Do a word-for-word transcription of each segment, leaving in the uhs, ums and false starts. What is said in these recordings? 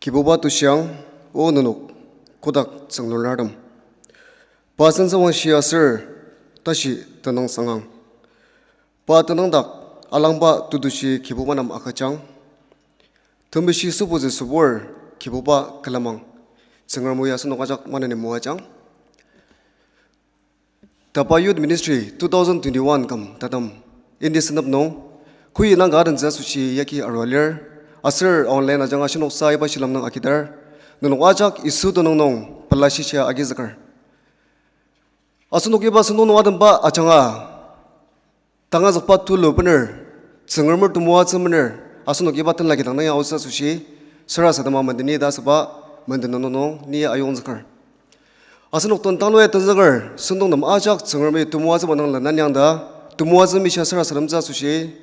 Kibuba tushiang, o nenok, kotak tsünglurlartem. Pa sentsüwangshi aser tashi tenüng sangang. Pa tenüngdak alangba tetushi Kibuba nem agüjang. Temeshi sübutsü sübur Kibuba külemang. Tsüngrem o ya asenok ajak maneni moajang. Tapa Youth Ministry two thousand twenty-one küm tatem, indi senep nung, koi nang ka adentsü asoshi yagi arua lir, aser online ajanga shinoksa iba shilem nung agidar, nenok ajak Yisu tenüng nung pela shishia agizüker. Asenok iba sentong nung adenba ajanga, tangazükba tulu bener, Tsüngremer temoatsü mener, asenok iba tenla kidang nung ya aotsü asoshi, sarasadema mendeni ta asüba, menden nung nung ni ayongzüker. Asenok den tanglua tenzüker, sentong nem ajak Tsüngremi temoatsüba nung lenanyang ta, temoatsü mishia sarasademtsü asoshi,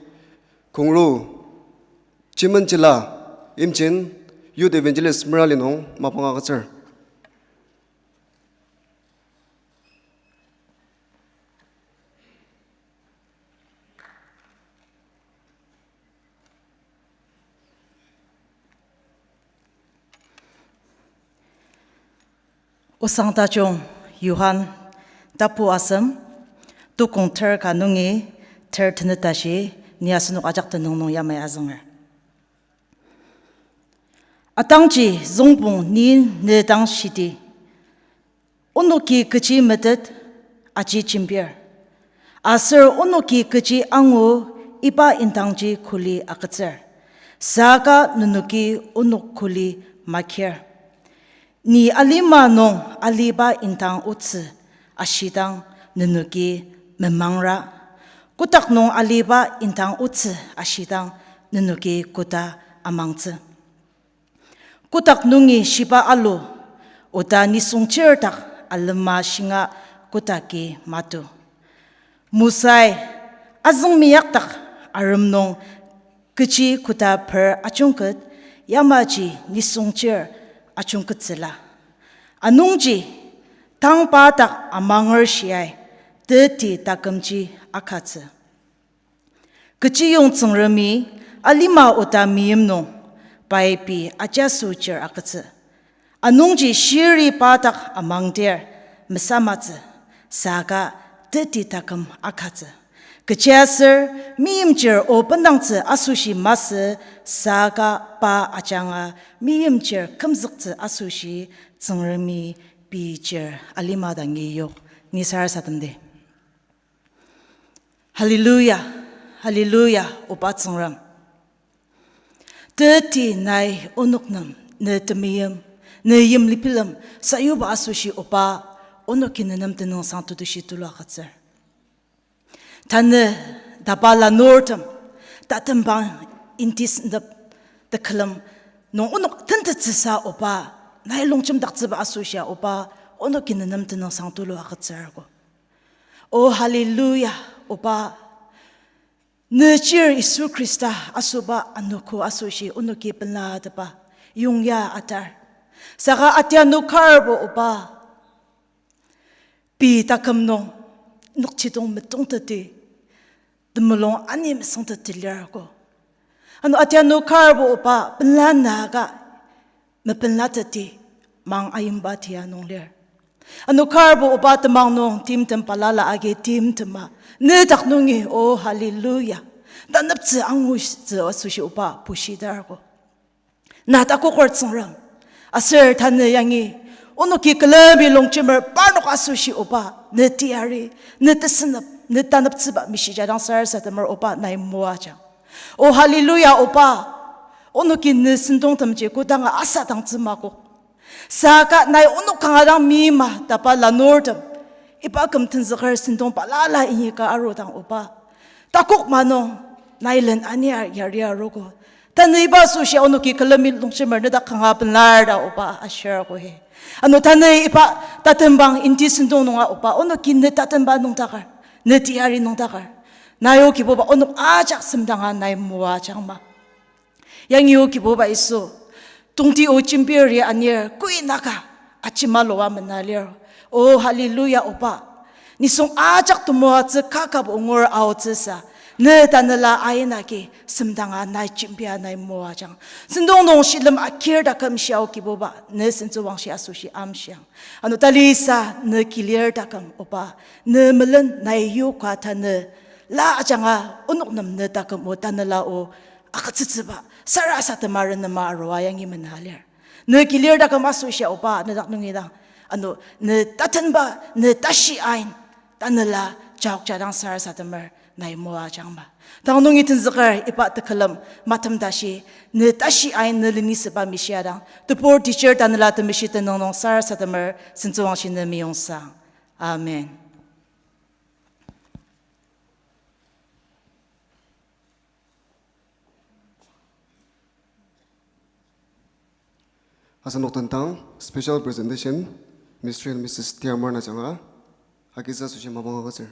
Kongru, Chimenchila, Imchen, Youth Evangelist Merali nung mapang agütsür. Osang tajung Johan tapu asem, tukong ter ka nungi ter tenet tashi, ni asenok ajak tenüng nung yamai azünger. Atangji züngpong ni ne dang shidi, onoki kechi metet aji jembir, aser onoki kechi angu iba indangji kuli agütsür, saka nenoki onok kuli makir. Ni alima nung aliba indang otsü ashidang nenoki memangra, kotak nung aliba indang otsü ashidang nenoki koda amangtsü. Kotak nungi shiba alu, oda nisung chirdak alema shinga kotaki matu. Mosai azüngmeyakdak arem nung kechi koda per ajungket, yamaji nisung chir ajungkettsüla. Anungji tang pa dak amanger shiai teti takümji akatsü. Kechiyong Tsüngremi alima oda meim nung pai pei ajaso chir agütsü. Anungji shiri pa dak amangdir mesamatsü, saka teti taküm akatsü. Kechiaser meimchir o bendangtsü asoshi masü, saka pa ajanga meimchir kümzüktsü asoshi Tsüngremi pei chir alima dangi yok. Ni sarasademdi. Hallelujah, hallelujah, Oba Tsüngrem. Teti nai onok nem ne temeim, ne yimli bilem sayuba asoshi Oba, onoki ne nem tenüngsang tetushi tulu agütsür. Tanü tapa lanurtem, tatembang intis ndep tekülem nung onok tentettsüsa Oba, nai longjemdaktsüba asoshia Oba, onoki ne nem tenüngsang tulu agütsürko. O hallelujah, Oba. Ne chir Yisu Khrista asoba anogo asoshi onoki penlatepa yongya atar. Saka atianu karbo Oba, pei taküm nung nokjidong metongteti, temulung ani mesüngteti lirko. Ano atianu karbo Oba penla naka mepenlateti mang ayimba tia nung lir. Ano karbo Oba temang nung timtem balala agi timtema ne dak nungi, o hallelujah, taneptsü angutsü asoshi Oba bushidarko. Na takoker Tsüngrem, aser tanü yangi onoki külemi longjemer parnok asoshi Oba, ne teyari, ne tesünep, ne taneptsüba mishijadang sarasademer Oba nai moajang. O hallelujah Oba, onoki ne sentongtemji kodanga asadangtsü makok. Saka nai onok kanga dang meima tapa lanurtem, iba küm tenzüker sentong balala inyaka arudang Oba, takok ma nung nai len ania yaria arogo. Tanü iba asoshi onoki külemi longjemer ne dak kanga penlar ta Oba ashirko he. Ano tanü iba tatembang inti sentong nunga Oba, onoki ne tatemba nüngdaker, ne teyari nüngdaker, nai o Kibuba onok ajak semdanga nai moajangma. Yangi o Kibuba Yisu, tongti o jembiri anir, koi naka ajima loa mena lir. O hallelujah Oba, nisung ajak temoatsü kakabo ngur aotsüsa, Ne tanela ain agi semdanga nai jembia nai moajang. Sentong nung shilem akir taküm shia o Kibuba, ne sentsüwangshi asoshi amshiang. Ano talisa ne kilir taküm oba, ne melen nai yoka tanü la ajanga onok nem ne taküm o tanela o agütsütsüba sarasadema renema arua yangi mena lir. Ne kilir taküm asoshi oba ne dak nungi dang. Ano ne tatenba, ne tashi ain tanela jaokjadang sarasademer nai moajangma. Tang nungi tenzüker iba tekülem matem tashi, ne tashi ain ne lenisüba mishia dang, tebur teacher tanela temeshi tenüng nung sarasademer sentsüwangshi ne meyongsang. Amen. Asenok tentang special presentation, Mister and Missus Tiamar ajanga, agitsü asoshi mapang agütsür.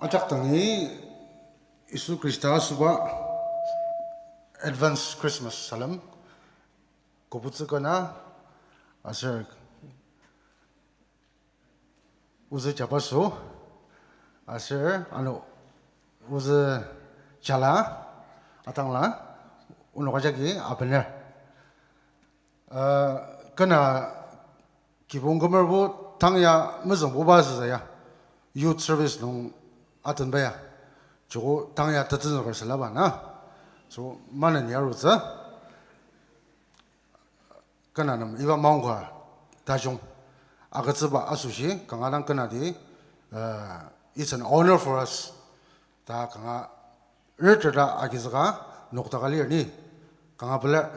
Ajak dangi Yisu Khrista asüba advance Christmas salem kobutsü kona aser ozü jabaso, aser ano ozü jala atangla onok ajaki abener. Uh, kena kibong kümerbo tang ya mezüngbuba süsa ya youth service nung atenba ya. Joko tang ya tetezüker sülaba na. So, maneni arutsü. Kena nem iba maongka tajung agütsüba asoshi kanga dang kena di, uh, it's an honor for us. Ta kanga return ta agizüka nokdaka lir ni kanga pelar.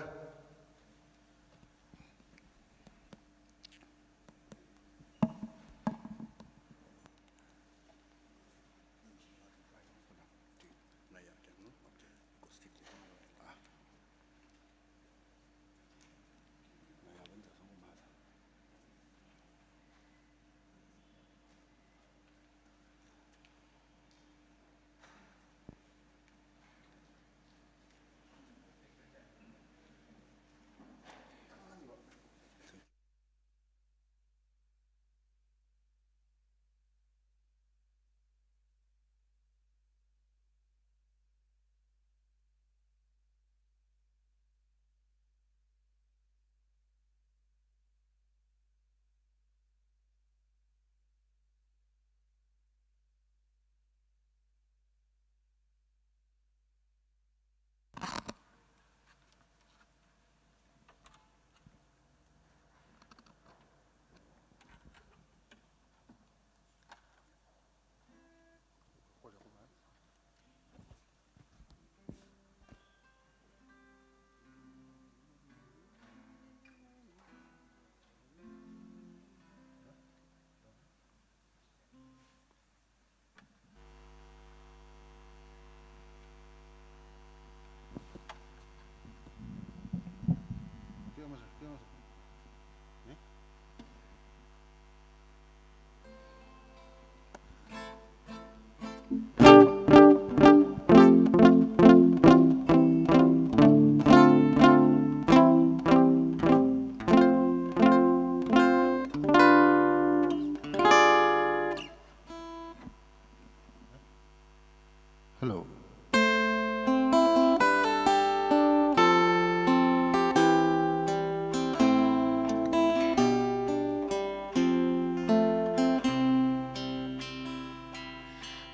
Hello.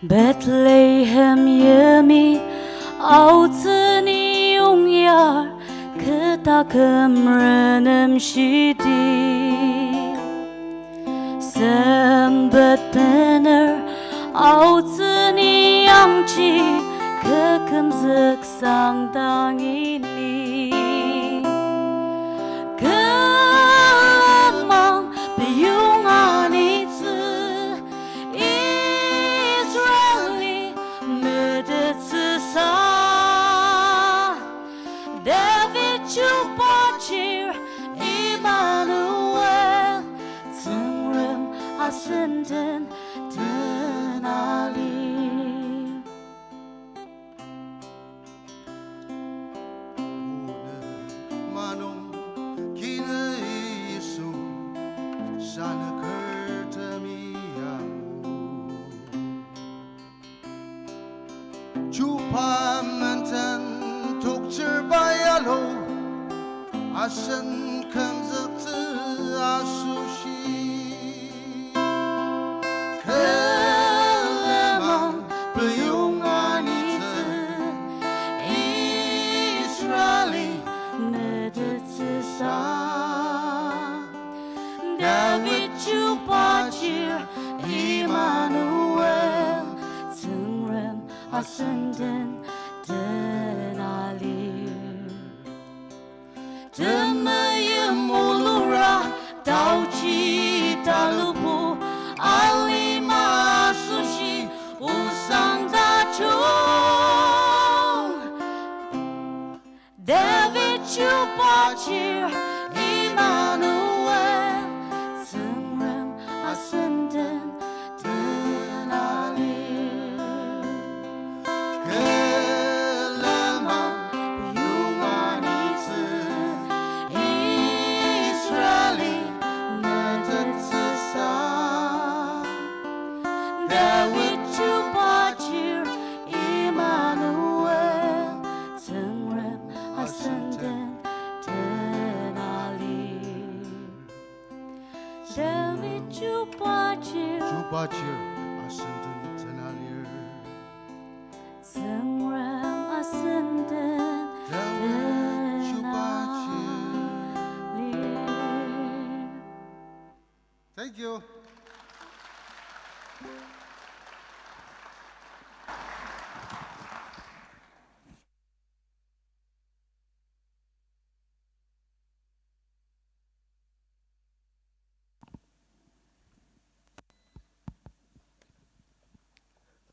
Bethlehem yimi aotsü ni Kü taküm renemshidi. Sempet bener aotsü ni yangji kü kümzüksang dang ini. Kü lenmang peyong anitsü Israeli metettsüsa. David chubachir Emmanuel, Tsüngrem asenden tenali. Manung kina Yisu sana kertemi yangu. Chuba menden toktsür bai alo, asen kümzüktsü asoshi. Kü lenmang peyong anitsü Israeli metettsüsa. David chubachir Emmanuel, Tsüngrem asenden tenali. Temeim mulungra taochi talupu alima asoshi osang tajung. David chubachir Emmanuel, Tsüngrem asenden tenali. Kü lenmang peyong anitsü Israeli metettsüsa. David chubachir Emmanuel, Tsüngrem asenden tenali. David chubachir, chubachir asenden tenalir. Tsüngrem asenden David chubachir tenalir. Thank you.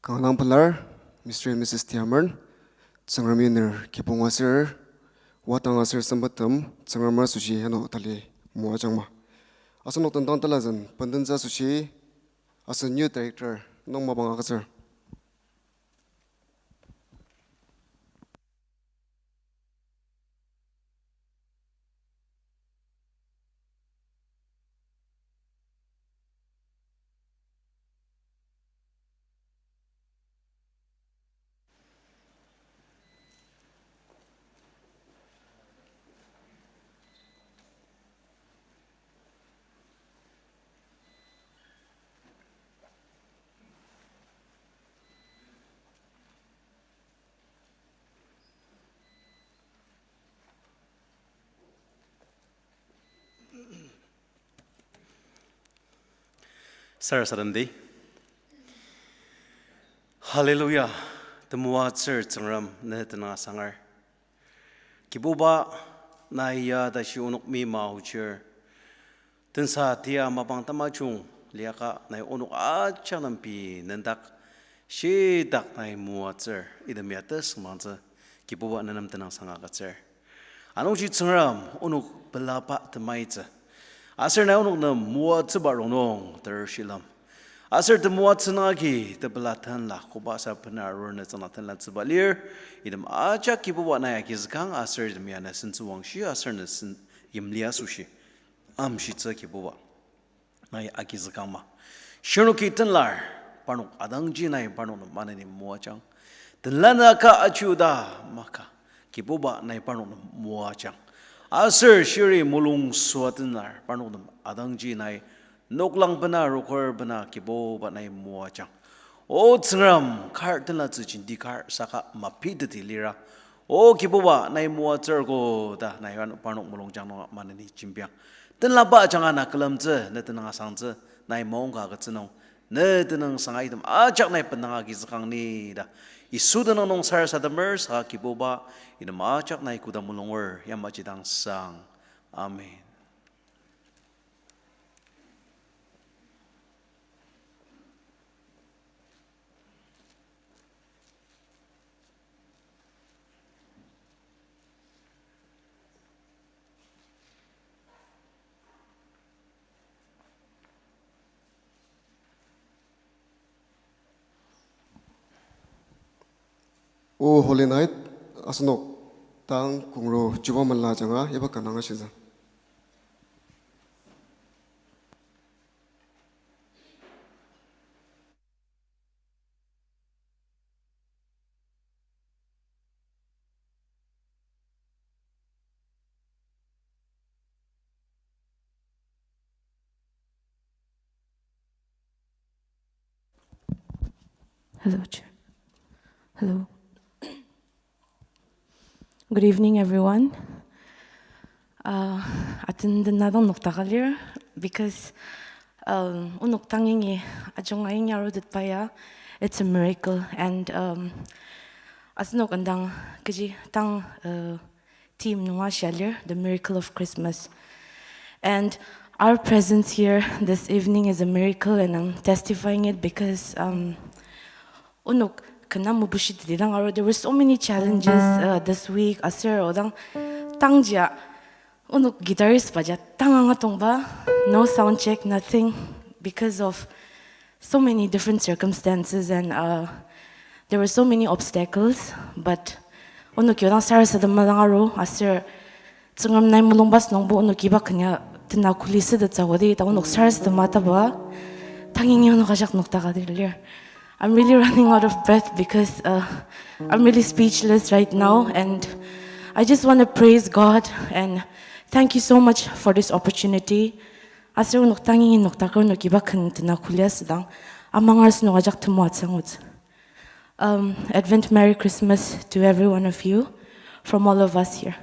Kanga pelar, Mister and Missus Tiamarn, Tsüngremi ner kibong aser, wadang aser sempettem, Tsüngrem asoshi ano tali moajangma. Asenok tentang telazen, bendentsü asoshi, asen youth director, nung mapang agütsür. Sarasademdi. Hallelujah. Temoatsür Tsüngrem ne tenüng asangar. Kibuba, nai ya tashi onok meima aochir. Tensa tia mapang tamajung liaka nai onok ajak nem pei nendak shitak nai moatsür item ya tesüngmangtsü Kibuba ne nem tenüng sanga agütsür. Anungji Tsüngrem onok pelaba temaitsü. Aser nai onok nem moatsüba rongnung ter shilem. Aser temoatsü nung agi tepela tenla koba sa bena arur ne tsüngda tenla tsüba lir. Item ajak Kibuba nai agizükang aser item ya ne sentsüwangshi aser ne sen yimli asoshi amshitsü Kibuba nai agizükangma. Shirnoki tenlar, parnok adangji nai parnok nem maneni moajang. Tenlana ka achiuda maka, Kibuba nai parnok nem moajang. Aser shiri mulung süa tenlar, parnok nem adangji nai noklang bena roker bena Kibuba nai moajang. O Tsüngrem, kar tenlatsü jenti kar saka mapiteti lira. O Kibuba, nai moatsür ko ta nai ran parnok mulungjang nung maneni jembiang. Tenlaba ajanga na külemtsü, ne tenüng asangtsü, nai maongka agütsü nung, ne tenüng sanga item ajak nai benanga agizükang ni ta. Yisu tenüng nung sarasademer saka Kibuba, item ajak nai koda mulunger, yamaji dang sang. Amen. O Holy Night, asenok tang kongro chuba mela ajanga iba kanang ashitsü. Hello, Chair. Hello. Good evening, everyone. Uh, atendena dang nokdaka lir, because, um, onok tang yangi ajunga yangi arudetba ya, it's a miracle. And, um, asenok indang kechi tang, uh, theme nunga shia lir, the miracle of Christmas. And our presence here this evening is a miracle, and I'm testifying it because, um, onok kena mebushiteti dang aru, there were so many challenges, uh, this week. Aser odang tangjia onok guitarist baja tang angatongba, no sound check, nothing, because of so many different circumstances, and, uh, there were so many obstacles, but onok yodang sarasadema dang aru, aser Tsüngrem nai mulungba asünungbo onok iba kenya tena kuli sütettsü odi ta onok sarasadema ataba, tang yangi onok ajak nokdaka lir. I'm really running out of breath because, uh, I'm really speechless right now, and I just want to praise God and thank you so much for this opportunity. Aser onok tang yangi nokdaker onok iba ken tena kuli asüdang, amangar asünung ajak temoatsü angutsü. Um, Advent Merry Christmas to every one of you from all of us here.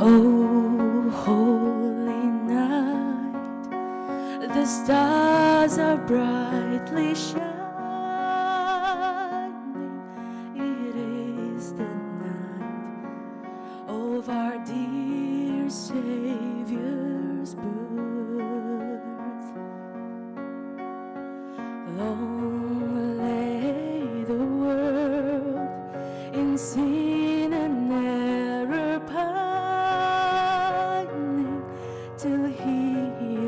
Oh, holy night, the stars are brightly shining. It is the night of our dear Savior's birth. Long lay the world in sin and error pining, till he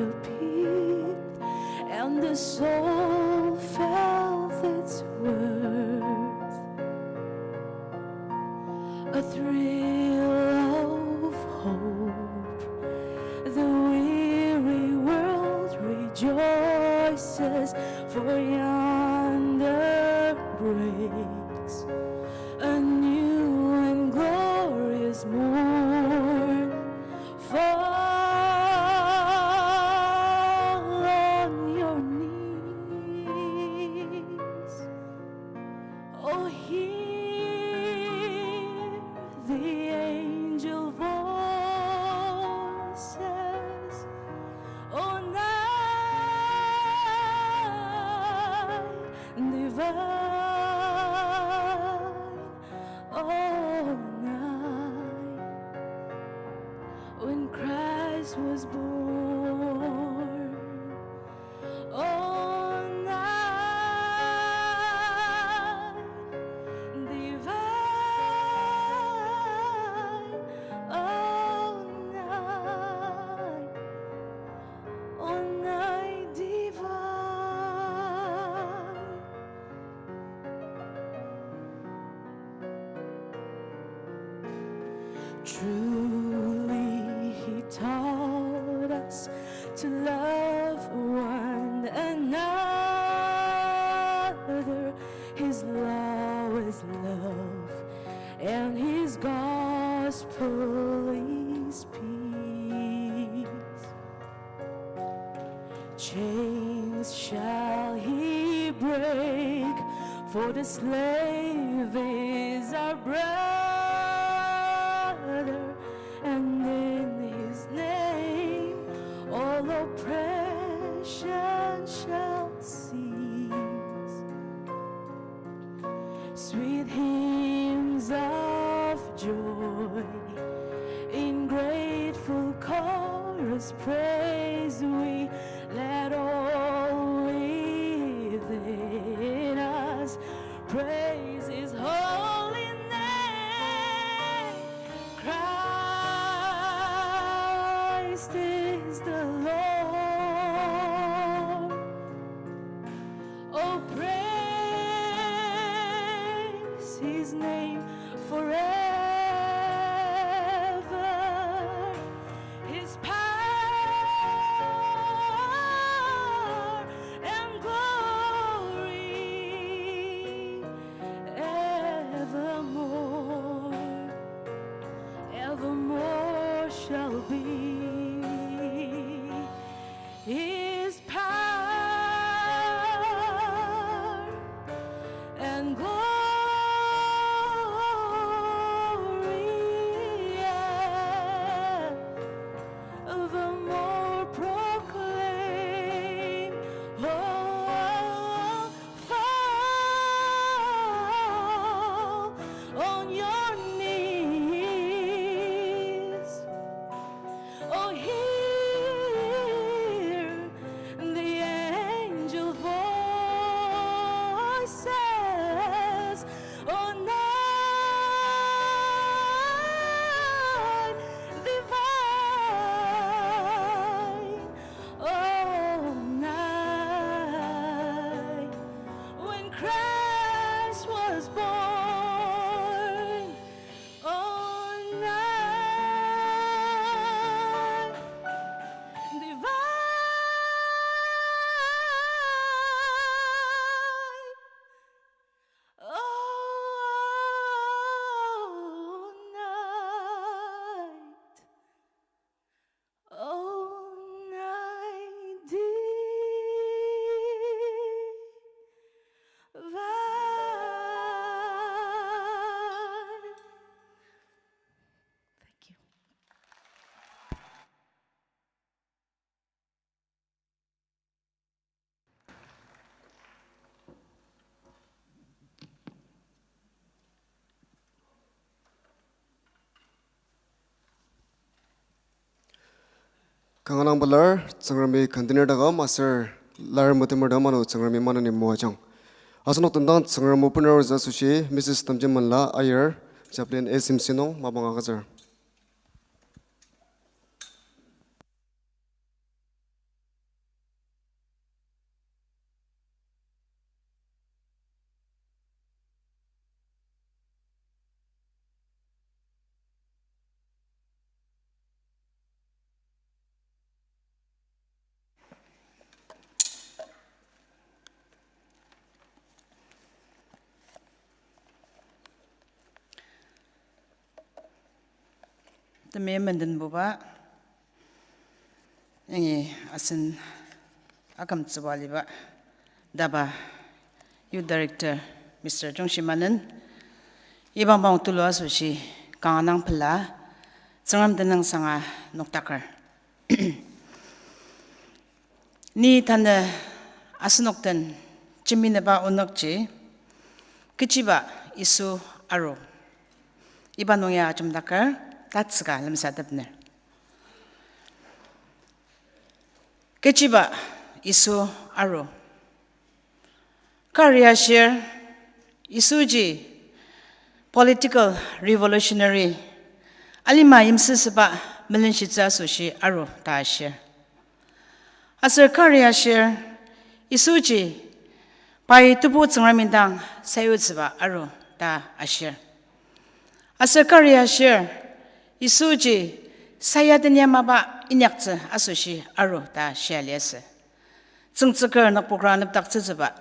appeared and the soul felt its worth. A thrill of hope, the weary world rejoices, for yonder breaks a new and glorious morn. Fall on your knees. Oh, hear the angel voices. Oh, night divine. Oh, night when Christ was born. Oh, night divine, oh, night, oh, night divine. Truly, he taught us to love one another. His law is love, and his gospel is peace. For the slave is our brother, and in his name all oppression shall cease. Sweet hymns of joy in grateful chorus praise we, let all within us praise his holy name. Christ is the Lord. Oh, praise his name forever. His power and glory evermore, evermore shall be. His power and glory evermore proclaim. Oh, fall on your knees. Oh, hear the angel voices. Oh, night divine. Oh, night when Christ was born. Oh, night divine. Oh, night. Oh, night divine. Thank you. Kanga dang pelar, Tsüngremi continue taküm aser lar metemertem ano Tsüngremi maneni moajang. Asenok tendang Tsüngrem o bener arutsü asoshi Missus Temjimanla Aier, Chaplain S M C nung mapang agütsür. Temeim mendenbuba, yangi asen akümtsüba aliba DABA Youth Director Mister Jungshimanen, iba maong tulu asoshi kanga dang pela, Tsüngrem tenüngsanga noktaker. Ni tanü asenok den jembineba onükji, Kechiba Yisu Aru. Iba nung ya ajemdaker, tatsüka lemsatepner. Kechiba Yisu Aru. Kari ashir, Yisuji political revolutionary, alima yimsüsüba melenshitsü asoshi aru ta ashir. Aser kari ashir, Yisuji pai Tebu Tsüngrem indang sayutsüba aru ta ashir. Aser kari ashir, Yisuji sayaden yamaba inyaktsü asoshi aru ta shia liasü. Tsüngtsüker nokpokra anepdaktsütsüba,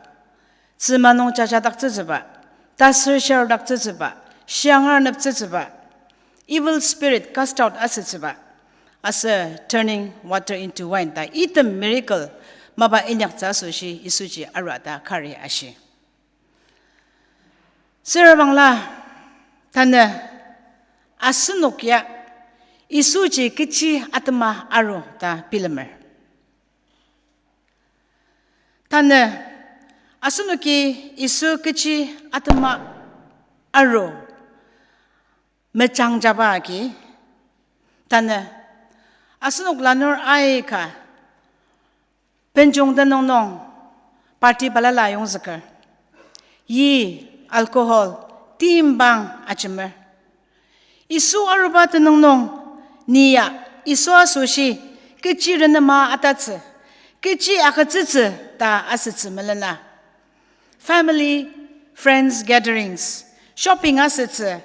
tzüma nung jajadaktsütsüba, tasür sharudaktsütsüba, shiangar aneptsütsüba, evil spirit cast out asütsüba, aser turning water into wine ta item miracle mapa inyaktsü asoshi Yisuji aru ta kari ashi. Süra bangla, tanü asenok ya Yisuji kechi atema aru ta bilemer. Tanü asenoki Yisu kechi atema aru mejangjaba agi, tanü asenok lanur aika benjong tenüng nung party balala ayongzüker, yi, alcohol, timbang ajemer. Yisu aruba tenüng nung, ni ya Yisu asoshi kechi renema atatsü, kechi agütsütsü ta asütsü melena. Family, friends gatherings, shopping asütsü,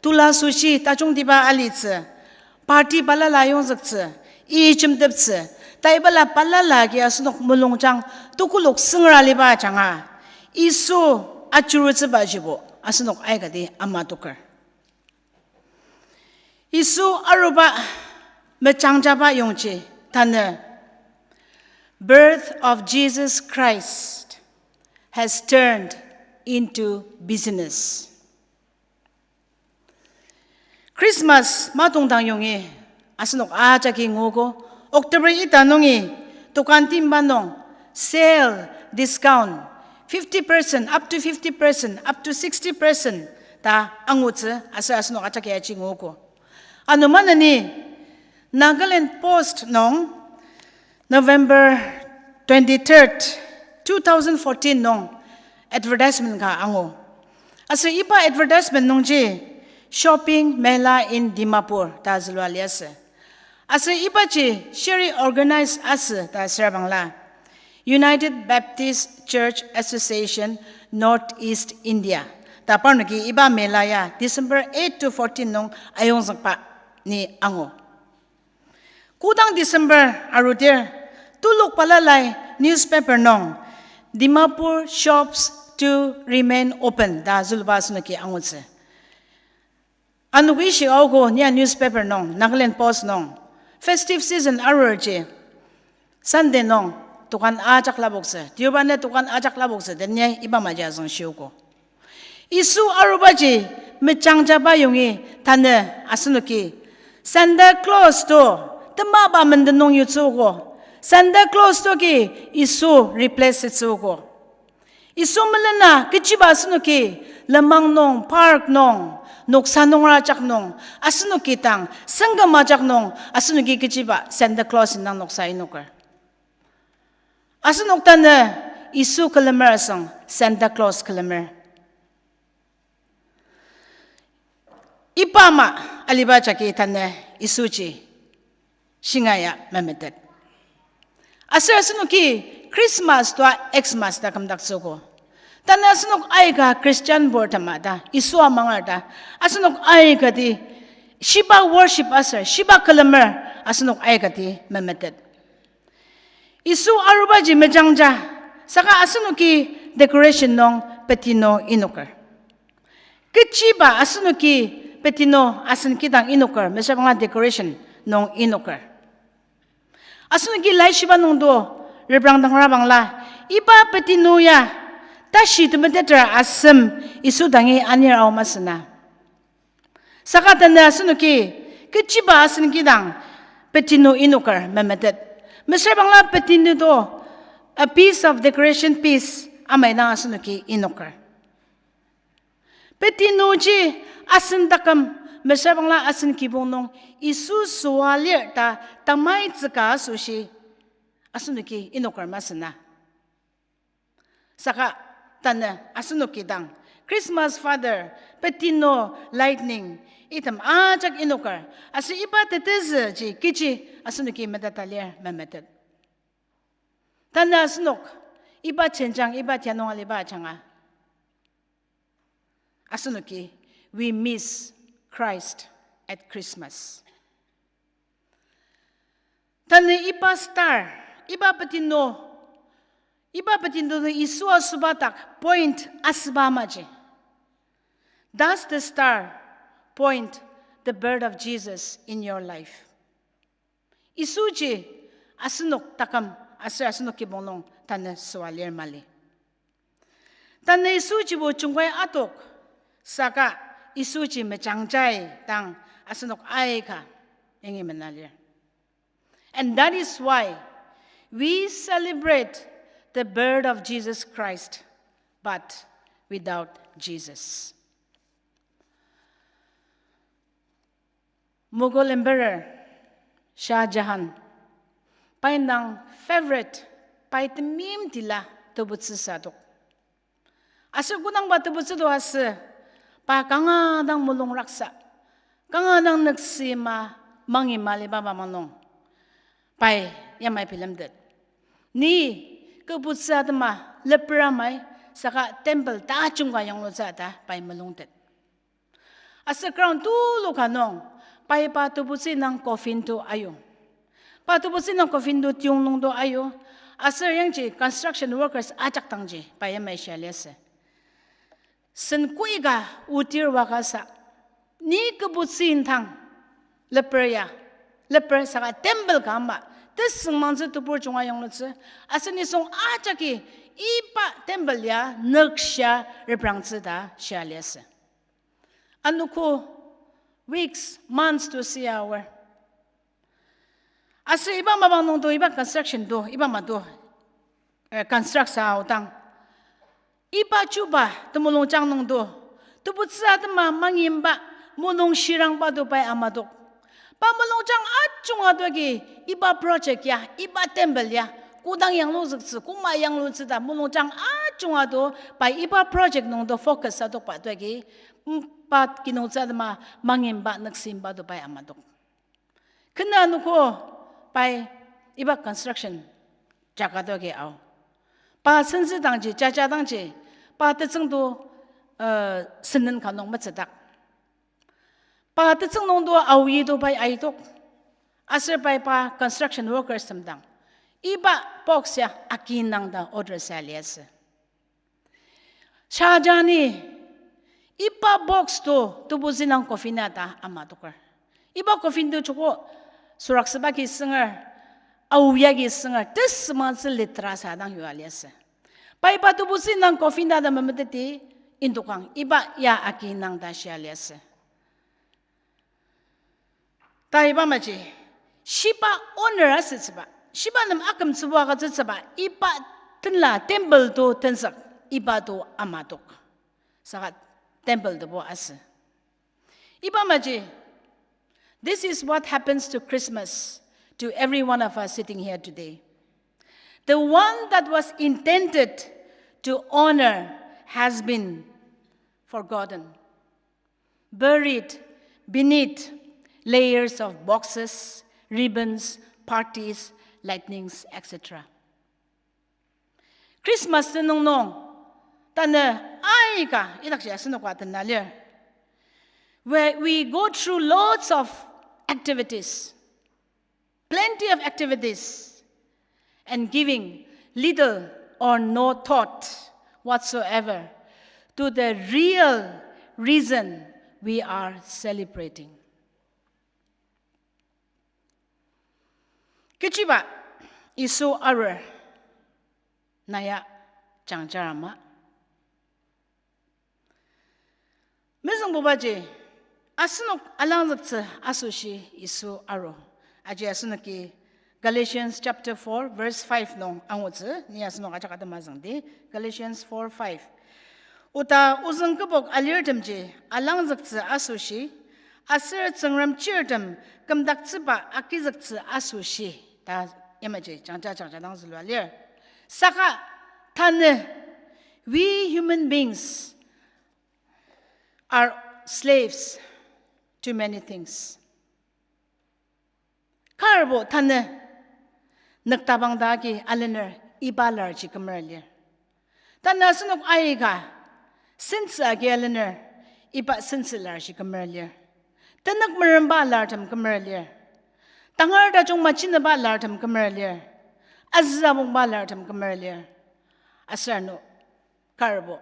tula asoshi tajungtiba alitsü, party balala ayongzüktsü, i jemteptsü, ta ibala balala agi asenok mulungjang tekolak süngra aliba ajanga, Yisu ajurutsüba jibo asenok aikati amatoker. Yisu aruba mejangjaba yongji tanü, birth of Jesus Christ has turned into business. Christmas matongdang yongi asenok ajaki nguogo, October ita nungi tokan timba nung sale discount, fifty percent, up to fifty percent, up to sixty percent ta angutsü aser asenok ajaki aji nguogo. Ano maneni Nagaland Post nung November twenty-third, two thousand fourteen nung advertisement ka angu. Aser iba advertisement nungji Shopping Mela in Dimapur ta zülua liasü. Aser ibaji sheri organize asü ta süra bangla United Baptist Church Association, North East India ta parnoki iba mela ya December eight to fourteen nung ayongzükba ni angu. Kodang December arudir, telok balalai newspaper nung Dimapur shops to remain open ta zülua asenoki angutsü. Anogo ishi aogo nia newspaper nung, Nagaland Post nung, festive season arurji Sunday nung tokan ajak lapoktsü, Deobarni tokan ajak lapoktsü ta nia iba maji azüngshiogo. Yisu arubaji mejangjaba yongi tanü asenoki Santa Claus to temaba menden nung yutsüogo. Santa Claus to ki Yisu replace asütsüogo. Yisu melena kechiba asenoki lenmang nung, park nung, noksa nungra ajak nung, asenoki dang sengküm ajak nung, asenoki kechiba Santa Claus indang noksa inoker. Asenok tanü Yisu külemer asüng Santa Claus külemer. Iba ama aliba jagi tanü Yisuji shingaia memetet. Aser asenoki Christmas tua Xmas ta kümdaktsüogo. Tanü asenok aika Christian purtema ta, Yisu amanger ta, asenok aikati shiba worship aser shiba külemer asenok aikati memetet. Yisu arubaji mejangja, saka asenoki decoration nung petinu inoker. Kechiba asenoki petinu asen kidang inoker, mesüra bangla decoration nung inoker. Asenoki laishiba nungdo reprangdangra bangla, iba petinu ya tashi temeteter asem Yisu dangi anir ao masü na. Saka tanü asenoki kechiba asen kidang petinu inoker memetet. Mesüra bangla petinu to a piece of decoration piece ama indang asenoki inoker. Petinuji asen taküm, mesüra bangla asen kibong nung Yisu süa lir ta tamaitsüka asoshi asenoki inoker masü na. Saka tanü asenoki dang Christmas feather, petinu, lightning, item ajak inoker, aser iba tetezüji kechi asenoki meteta lir memetet. Tanü asenok iba jenjang, iba tianung aliba ajanga asenoki, we miss Christ at Christmas. Tanü iba star, iba petinu, iba petinu Yisu asüba dak point asüba amaji. Does the star point the birth of Jesus in your life? Yisuji asenok taküm aser asenok kibong nung tanü süa lir mali. Tanü Yisujibo jungkai atok, Saka Yisuji mejangjai dang asenok aika yangi mena lir. And that is why we celebrate the birth of Jesus Christ, but without Jesus. Mughal Emperor Shah Jahan, pai indang favorite, pai temeim tila tebutsü sadok. Aser kodang pa tebutsü to asü, pa kanga dang mulung raksa, kanga dang nüksema, mangima liba mapang nung, pai yamai bilemtet. Ni kübutsü atema leper amai, saka temple tajung ka yanglutsü ta pai mulungtet. Aser ground tulu ka nung, pai pa tebutsü indang coffin to ayu. Pa tebutsü indang coffin to tiyong nung to ayu. Aser yangji construction workers ajak dangji pai yamai shia liasü. Sen koi ka otir waka sa, ni kübutsü indang leper ya, leper saka temple ka ama, tesüngmangtsü tebur junga yanglutsü, aser nisung ajaki iba temple ya nükshia reprangtsü ta shia liasü. Anogo weeks, months to see our. Aser iba mapang nung to, iba construction to, iba ma to, eh, construct sa aodang, iba chuba temulungjang nung to, tebutsü atema mangimba, mulung shirangba to pai amadok. Pa mulungjang ajunga to agi iba project ya, iba temple ya, kodang yangluzüktsü, koma yanglutsü ta mulungjang ajunga to, pai iba project nung to focus adokba to agi, mm, pa kinungtsü atema mangimba, nüksimba to pai amadok. Kena anogo pai iba construction jaka to agi ao. Pa sentsü dangji, jaja dangji, pa tetsüng to, uh, senen ka nung metsüdak. Pa tetsüng nung to aoyi to pai aidok. Aser pai pa construction workers tem dang, iba box ya akinang ta order sa liasü. Shah Jahan-i iba box to tebutsü indang coffin ta ama adoker. Iba coffin to joko süraksüba agi sünger, aoya agi sünger, tesüngmangtsü litera sa dang yua liasü. Pai pa tebutsü indang coffin ta memeteti indokang, iba ya akinang ta shia liasü. Ta iba maji, shiba honor asütsüba, shiba nem akümtsüba agütsütsüba, iba tenla temple to tenzük, iba to amadok. Saka temple to bo asü. Iba maji, this is what happens to Christmas, to every one of us sitting here today. The one that was intended to honor has been forgotten, buried beneath layers of boxes, ribbons, parties, lightnings, et cetera. Christmas tenüng nung, tanü aika idakji asenoka tena lir, where we go through lots of activities, plenty of activities, and giving little or no thought whatsoever to the real reason we are celebrating. Kechiba Yisu arur na ya jangjar ama. Mezüngbubaji, asenok alangzüktsü asoshi Yisu aru. Aji asenoki Galatians chapter four, verse five nung angutsü, ni asenok ajak atema züngdi, Galatians four five. Oda ozüng kübok alirtemji alangzüktsü asoshi, aser Tsüngrem chirtem kümdaktsüba agizüktsü asoshi, ta yamaji jangja jangja dang zülua lir. Saka tanü, we human beings are slaves to many things. Karbo tanü nüktabang ta agi alener iba larji kümer lir. Tanü asenok aika sentsü agi alener iba sentsü larji kümer lir. Tenük meremba lartem kümer lir. Tangar tajung machinaba lartem kümer lir. Azüabongba lartem kümer lir. Aser ano karbo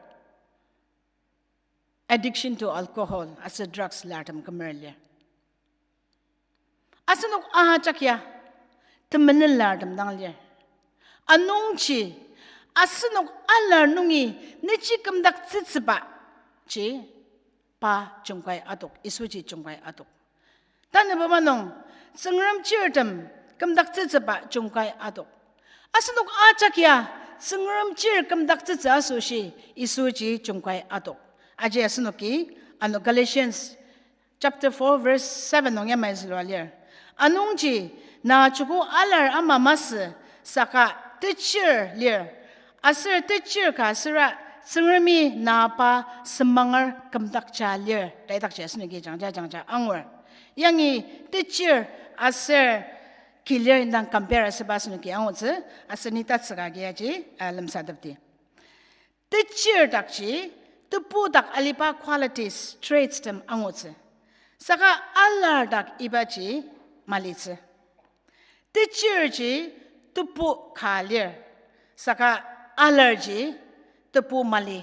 addiction to alcohol aser drugs lartem kümer lir. Asenok ajak ya temenen lartem dang lir. Anungji asenok alar nungi nechi kümdaktsütsüba ji pa jungkai adok, Yisuji jungkai adok. Tanü bama nung, Tsüngrem chirtem kümdaktsütsüba jungkai adok. Asenok ajak ya Tsüngrem chir kümdaktsütsü asoshi Yisuji jungkai adok. Aji asenoki ano Galatians chapter four verse seven nung yamai zülua lir. Anungji na joko alar ama masü, saka techir lir. Aser techir ka süra Tsüngremi na pa semanger kümdakja lir. Taidakji asenoki jangja jangja angur. Yangi techir aser kilir indang compare asüba asenoki angutsü, aser ni tatsüka agi aji, ah, lemsatepdi. Techir dakji, tebu dak aliba qualities, traits tem angutsü. Saka alar dak ibaji malitsü. Techirji tebu ka lir. Saka alarji tebu mali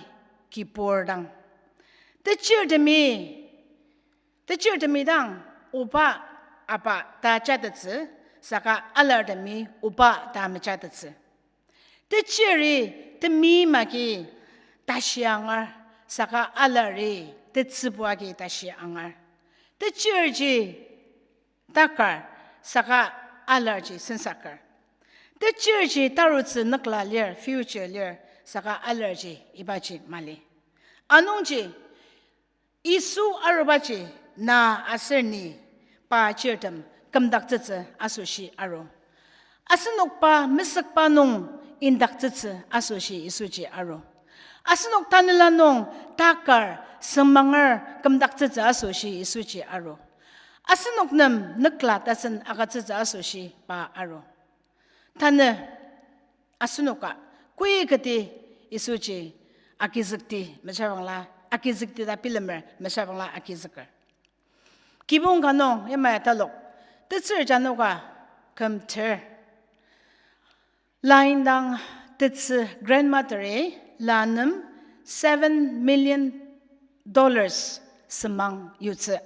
kibur dang. Techirtemi, techirtemi dang oba aba ta jatettsü, saka alartemi oba ta mejatettsü. Techiri temi maki tashi angar, saka alari tetsübu agi tashi angar. Techirji takar, saka alarji sensaker. Techirji tarutsü nükla lir, future lir, saka alarji ibaji mali. Anungji, Yisu arubaji na aser ni pa chirtem kümdaktsütsü asoshi aru. Asenok pa mesükba nung indaktsütsü asoshi Yisuji aru. Asenok tanela nung takar semanger kümdaktsütsü asoshi Yisuji aru. Asenok nem nükla tasen agütsütsü asoshi pa aru. Tanü asenoka koi kati Yisuji agizükti mesüra bangla, agizükti ta bilemer mesüra bangla agizüker. Kibong ka nung yamai atalok, tetsür janoka küm ter. La indang tetsü grandmother-i la nem seven million dollars semang yutsü.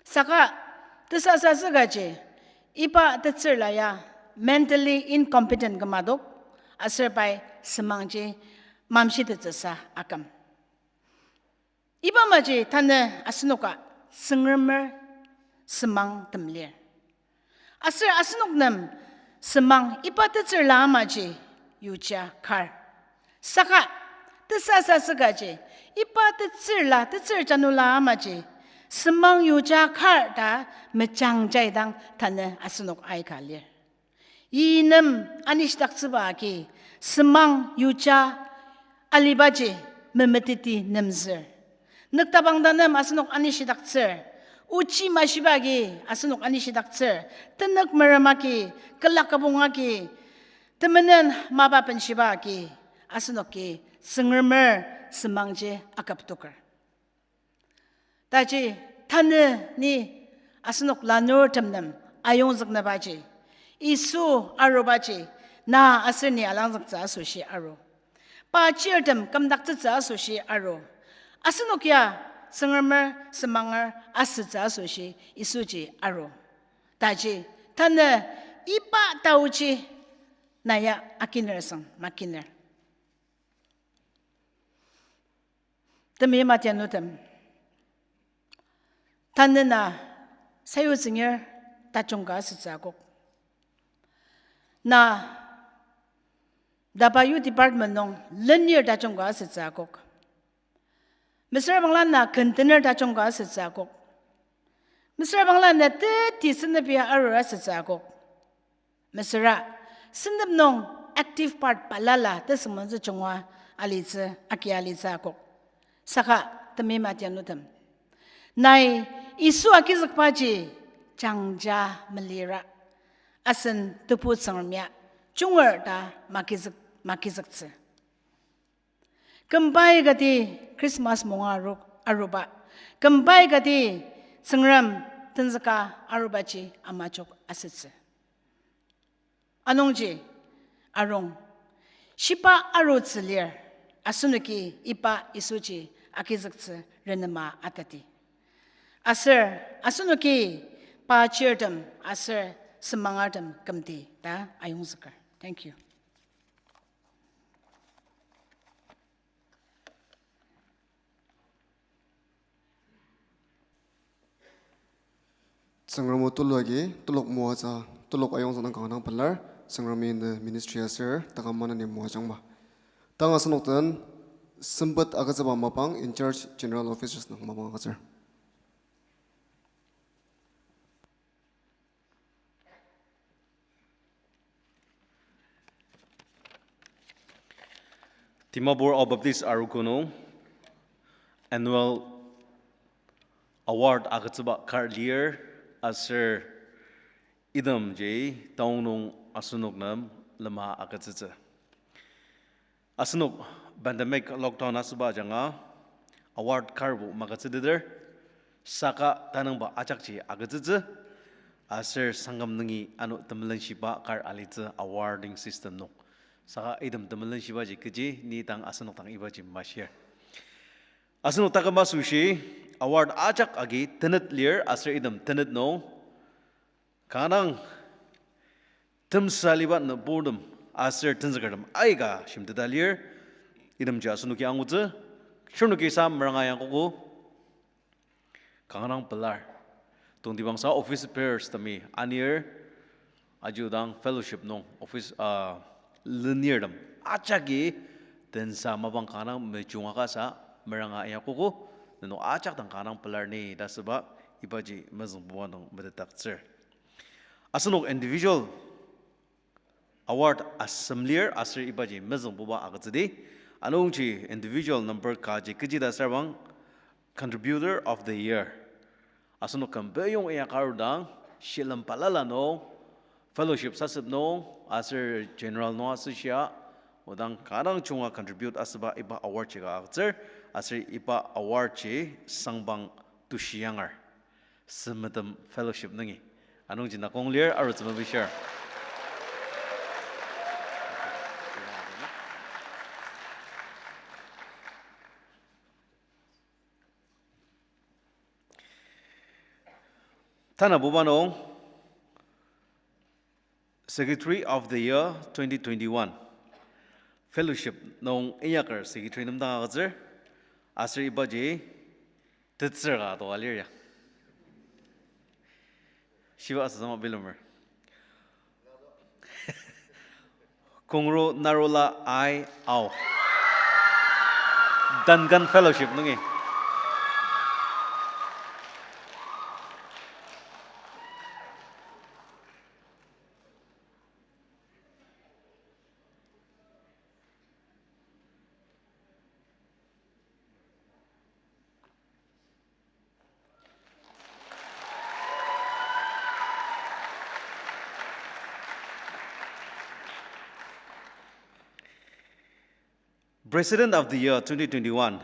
Saka tesasa tsükaji, iba tetsürla ya mentally incompetent kümadok, aser pai semangji mamshitettsüsa aküm. Iba maji tanü asenoka Tsüngremer semang tem lir. Aser asenok nem semang iba tetsürla amaji yuja kar. Saka tesasa tsükaji, iba tetsürla, tetsür janula amaji semang yuja kar ta mejangjai dang tanü asenok aika lir. Yi nem anishidaktsüba agi semang yuja alibaji memeteti nemzür. Nüktapang ta nem asenok anishidaktsür. Ochi mashiba agi asenok anishidaktsür. Tenük merem agi, külak kübong agi, temenen mapa benshiba agi, asenoki Tsüngremer semangji aküptoker. Taji tanü ni asenok lanurtem nem ayongzüknübaji, Yisu arubaji na aser ni alangzüktsü asoshi aru. Pa chirtem kümdaktsütsü asoshi aru. Asenok ya Tsüngremer semanger asütsü asoshi Yisuji aru. Taji tanü iba taoji na ya akiner süng makiner. Temeim atianutem, tanü na sayutsüngir tajung ka asütsü akok. Na W department nung lenir tajung ka asütsü akok. Mesüra bangla na kentener tajung ka asütsü akok. Mesüra bangla na teti senepia arur asütsü akok. Mesüra, sentep nung active part balala tesüngmangtsü junga alitsü, agi alitsü akok. Saka temeim atianutem, nai Yisu agizükbaji jangja melira, asen Tebu Tsüngrem ya junger ta magizük, magizüktsü. Kümbai kati Christmas monga aru-, aruba, kümbai kati Tsüngrem tenzüka arubaji amajok asütsü. Anungji arung, shiba arutsü lir, asenoki iba Yisuji agizüktsü renema atati. Aser asenoki pa chirtem aser semangertem kümti ta ayongzüker. Thank you. Tsüngrem o tulu agi, telok moatsü, telok ayongzük nung kanga dang pelar, Tsüngremi ne ministry aser taküm maneni moajangma. Tang asenok den, sempet agütsüba mapang in charge general officers nung mapang agütsür. Dimapur Ao Baptist Arogo nung annual award agütsüba kar lir aser itemji taonung asenok nem lema agütsütsü. Asenok pandemic lockdown asüba ajanga award karbo magütsüteter, saka tanüngba ajakji agütsütsü, aser sangkam nungi ano temelenshiba kar alitsü awarding system nung. Saka item temelenshibaji kechi ni dang asenok dang ibaji mashir. Asenok taküm asoshi award ajak agi tenet lir aser item tenet nung kanga dang temsa liba nüburtem aser tenzükertem aika shimteta lir. Itemji asenoki angutsü, shirnoki sa meranga yangkogo. Kanga dang pelar. Tongtibangsa office bearers temi anir, ajidang fellowship nung office, ah, lenirtem ajaki tensa mapang kanga dang mejunga kasa meranga inyakogo, nenok ajak dang kanga dang pelar ni ta asüba ibaji mezüngbuba nung metetdaktsür. Asenok individual award asem lir aser ibaji mezüngbuba agütsüdi. Anungji individual number kaji kechi ta asürbang Contributor of the Year. Asenok küm beyong inyaka arudang, shilem balala nung, fellowship sasep nung, aser general nung asoshia, odang kanga dang junga contribute asüba iba award ji ka agütsür, aser iba award ji sangbang tushiyangar. Semetem Fellowship nungi. Anungji nakong lir arutsü mepishir. Tanabuba nung Secretary of the Year twenty twenty-one. Fellowship nung inyaker secretary nem dang agütsür, aser ibaji tetsür ka toka lir ya. Shiba asütsüma bilemer. Kongro Narula I Ao. Duncan Fellowship nungi. President of the Year twenty twenty-one.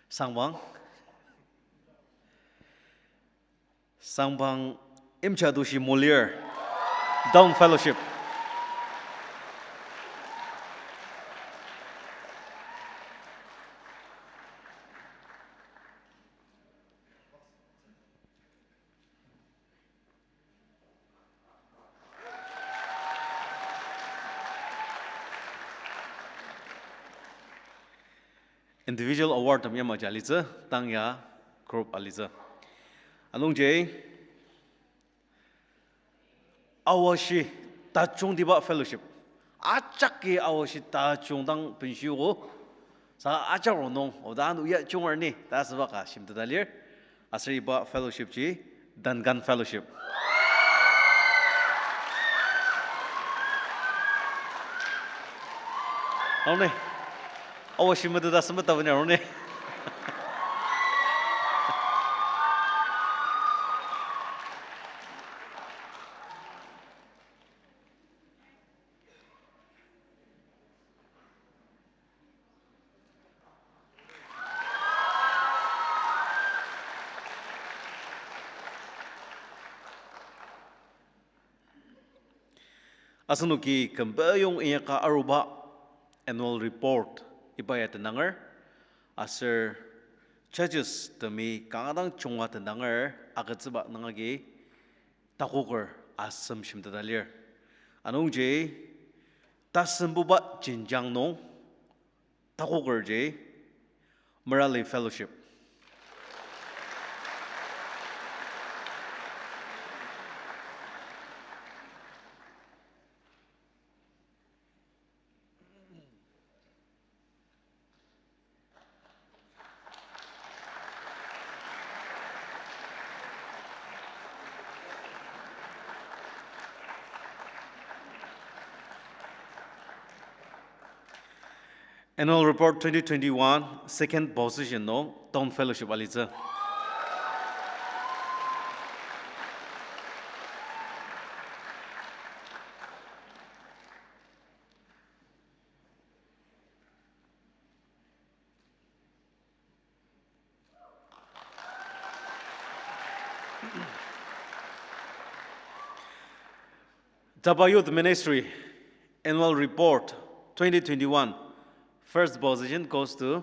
Sangbang. Sangbang Imcha Doshi Molir, Dawn Fellowship. Individual award tem yamaji alitsü, tang ya group alitsü. Anungji, awashi tajungtiba fellowship. Ajaki awashi tajung dang benshiogo. Sa ajak rongnung, oda anu ya jungar ni, ta asüba ka shimteta lir. Aser iba fellowship ji, Duncan Fellowship. Aone. Awashi meteta sempet ta benya aone. Asenoki küm beyong inyaka aruba annual report iba ya tendanger, aser judges temi kanga dang junga tendanger agütsüba nung agi takoker asem shimteta lir. Anungji tasembuba jenjang nung takokerji Merali Fellowship. Annual Report twenty twenty-one, second position nung Town Fellowship alitsü. Taba Youth Ministry Annual Report twenty twenty-one, first position goes to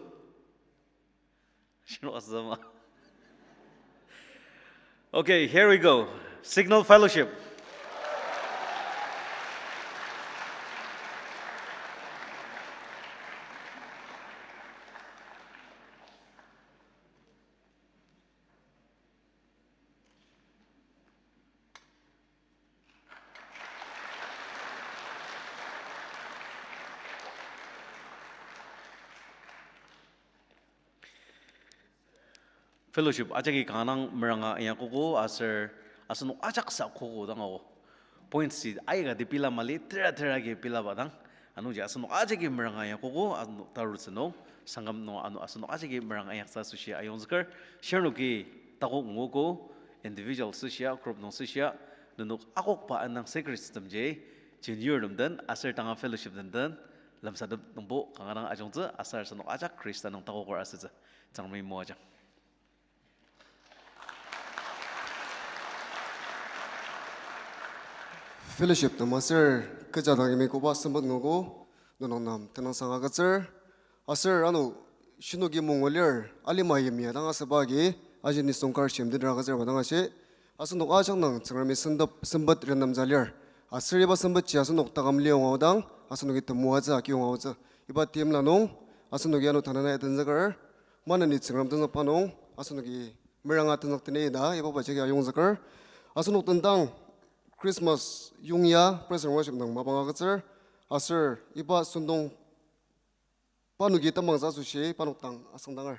Okay, here we go. Signal Fellowship. Fellowship ajaki kanga meranga inyakogo aser asenok ajak sa kogo dang ao. Points ji aika di pila mali, tera tera agi pilaba dang. Anungji asenok ajaki meranga inyakogo, ano tarutsü nung, sangam nung ano asenok ajaki meranga inyaksa asoshi ayongzüker, shirnoki takok nguogo, individual süshia, group nung süshia, nenok akokba indang secretary system ji, junior tem den, aser tanga fellowship tem den, lemsatem nungbo kanga dang ajungtsü, aser asenok ajak Khrista nung takoker asütsü, Tsüngremi moajang. Fellowship tem aser kecha dang yimya koba sempet nguogo, nenok nem tenüngsang agütsür. Aser ano shinoki mungu lir, alima yimya dang asüba agi, aji nisung kar shimtetra agütsür ba dang ashi. Asenok ajak nung Tsüngremi sentep sempet renemtsü lir. Aser iba sempetji asenok taküm liyonga aodang, asenoki temoatsü akiyonga aotsü. Iba timla nung, asenoki ano tanü nai tenzüker, maneni Tsüngrem tenzükba nung, asenoki meranga tenzükteni ita, iba ba jagi ayongzüker. Asenok tendang Christmas yongya, praise and worship nung mapang agütsür, aser iba sentong parnoki temang asoshi parnok dang asüngdanger.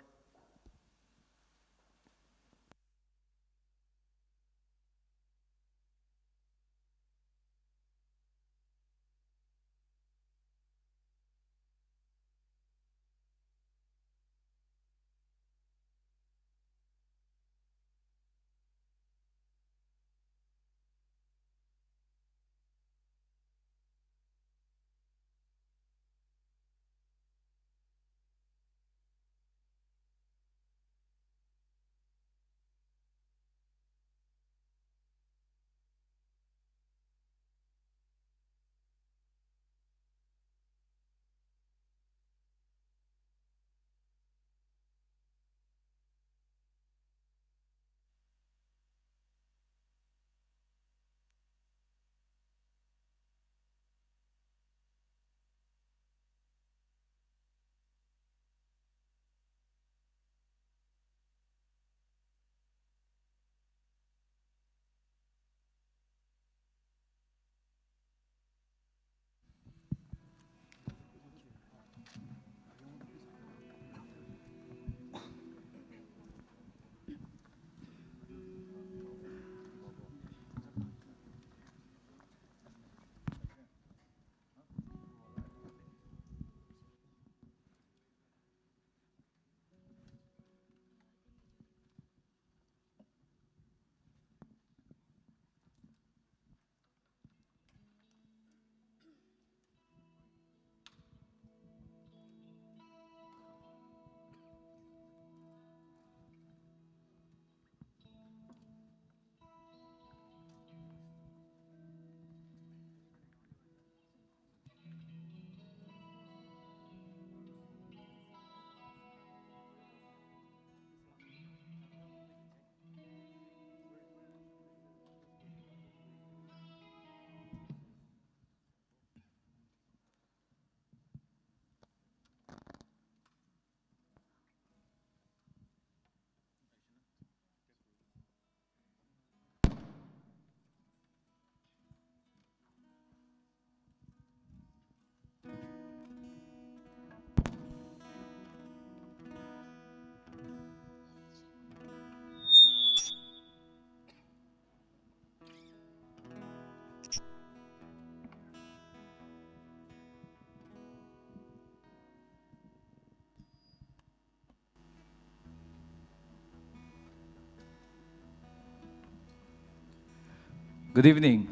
Good evening.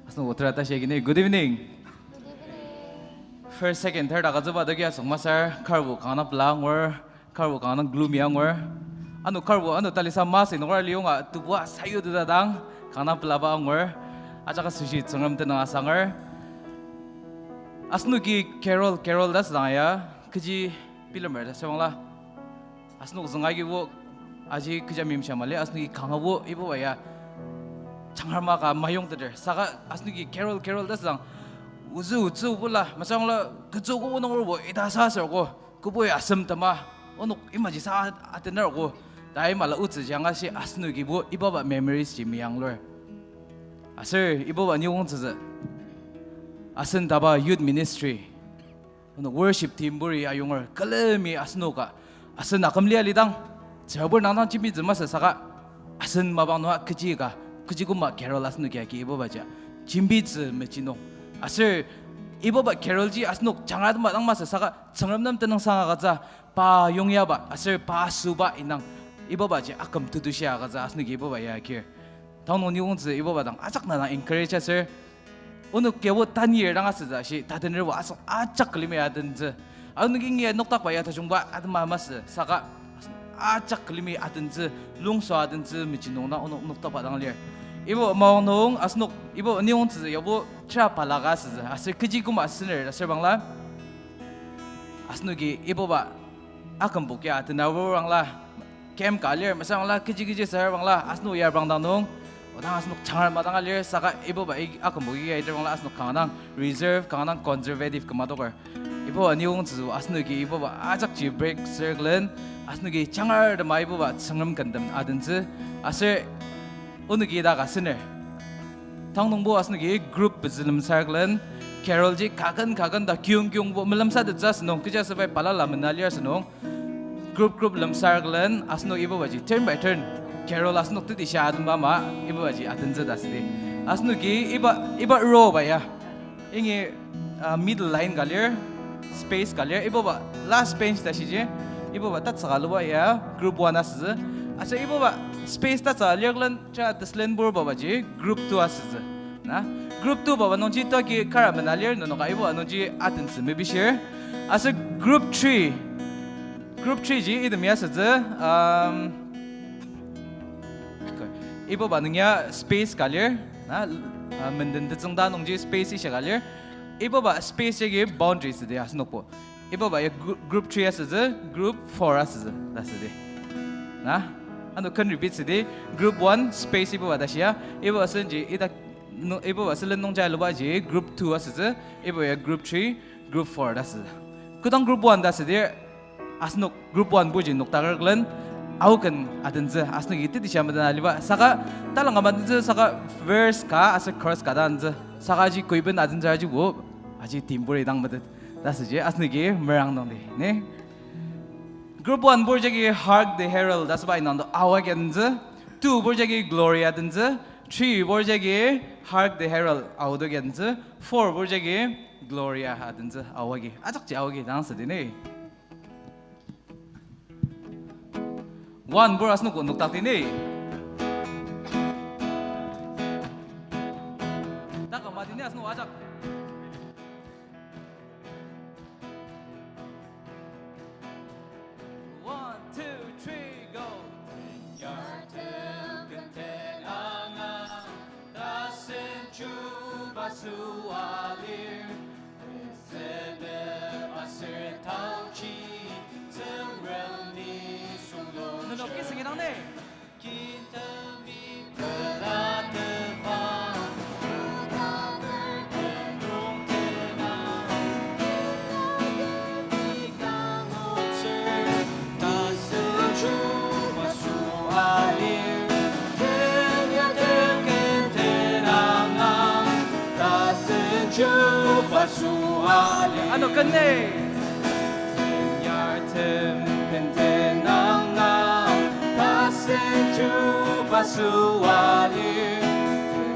Asenok otera tashi agini, good evening. First, second, third agütsüba doki asüng masür, karbo kanga pela angur, karbo kanga gloomy angur. Ano karbo, ano talisa masü nungra liyonga tebua sayutetdang, kanga pelaba angur. Ajak asoshi Tsüngrem tenüng asangur. Asenoki carol, carol ta südang ya, kechi bilemer ta sübangla. Asenok züng agibo, aji kecha meimsha mali, asenoki kangabo ibuba ya changrama ka mayongteter. Saka asenoki carol, carol ta südang, ozü otsü obula, masangla, ketsü ko onok robo, ita sa aser ko, koboi asem tema, onok imaji sa atener ko, ta imala otsü jang ashi asenokibo ibuba memories ji meyanglur. Aser ibuba niyongtsütsü. Asen taba youth ministry. Onok worship team buri ayongur külemi asenoka. Asen aküm lia lidang. Tsürabur nangdang jembitsü masü saka. Asen mapang nunga kechi ka. Kechi küma carol asenoki agi ibuba ja. Jembitsü mechi nung. Aser ibuba carol ji asenok jangra tema dang masü saka. Tsüngrem nem tenüngsang agütsü. Pa yongyaba. Aser pa süba indang. Ibuba ji aküm tetushi agütsü asenoki ibuba ya agir. Tanü niyongtsü ibuba dang ajak na dang encourage aser. Onok kiabo tanir dang asütsü shi, tatenerbo asenok ajak külemi atentsü. Onok ingi noktakba ya tajungba atema masü, saka ajak külemi atentsü, lungso atentsü, mechi nung dang onok noktakba dang lir. Ibo maong nung, asenok, ibo niyongtsü yabo tera palaga asütsü, aser kechi küma asener, aser bangla. Asenoki ibuba akümbo kia atena bangla, camp ka lir, masü bangla, kechi kechi sür bangla, asenok yar bangdang nung, odang asenok changar madang alir, saka ibuba i-, akümbo kia iter bangla, asenok kanga dang reserve, kanga dang conservative küma adoker. Ibuba niyongtsü asenoki ibuba ajakji break circle-en, asenoki changar tema ibuba Tsüngrem kentem adentsü, aser onok ita ka asener. Tang nungbo asenoki group pezü lemsar külen, carol ji kaken kaken ta kiyong kiyongbo melemsatettsü asünung, kechiaser pai balala mena lir asünung. Group group lemsar külen, asenok ibubaji turn by turn. Carol asenok teti sha atenba ama, ibubaji atentsü ta südi. Asenoki iba, iba row ba ya. Ingi, ah, middle line ka lir, space ka lir, ibuba last bench ta shiji, ibuba tatsüka aluba ya, group one asütsü. Aser ibuba space tatsüka lir külen, ja teslenbur babaji, group two asütsü. Na, group two baba nungji toki kara mena lir, nenoka ibuba nungji atentsü mebishir. Aser group three, group three ji item ya asütsü, um, ibuba nung ya space ka lir, na, ah, menden tetsüngda nungji space ishika lir. Ibuba space jagi boundary südi asenokbo. Ibuba ya gr-, group three asütsü, group four asütsü ta südi. Na, ano ken repeat südi, group one space ibuba ta shia, ibuba senji ita, nu-, ibuba sülen nungji alubaji group two asütsü, ibuba ya group three, group four ta sütsü. Kodang group one ta südi, asenok group one buji noktaker külen, aoken adentsü, asenoki teti sha meden aliba, saka talangka madentsü, saka verse ka, aser chorus ka ta antsü, saka aji koiben adentsü ajibo, aji theme buri dang metet. Ta süji, asenoki merang nungdi, ne? Group one bur jagi Hark the Herald ta süba indang to aoa ki adentsü, two bur jagi Gloria adentsü, three bur jagi Hark the Herald aodoki adentsü, four bur jagi Gloria adentsü aoa ki. Ajakji aoa ki dang südi ne. One bur asenok noktakdi ne. Taka madi ne asenok ajak. One, two, three, go. Yartem kenten anga, tasen chuba sua lir. Sene aser taochi, Tsüngrem nisung nung. Nenok kiseng idang ne. Ano kene. Yartem kenten anga, tasen chuba sua lir.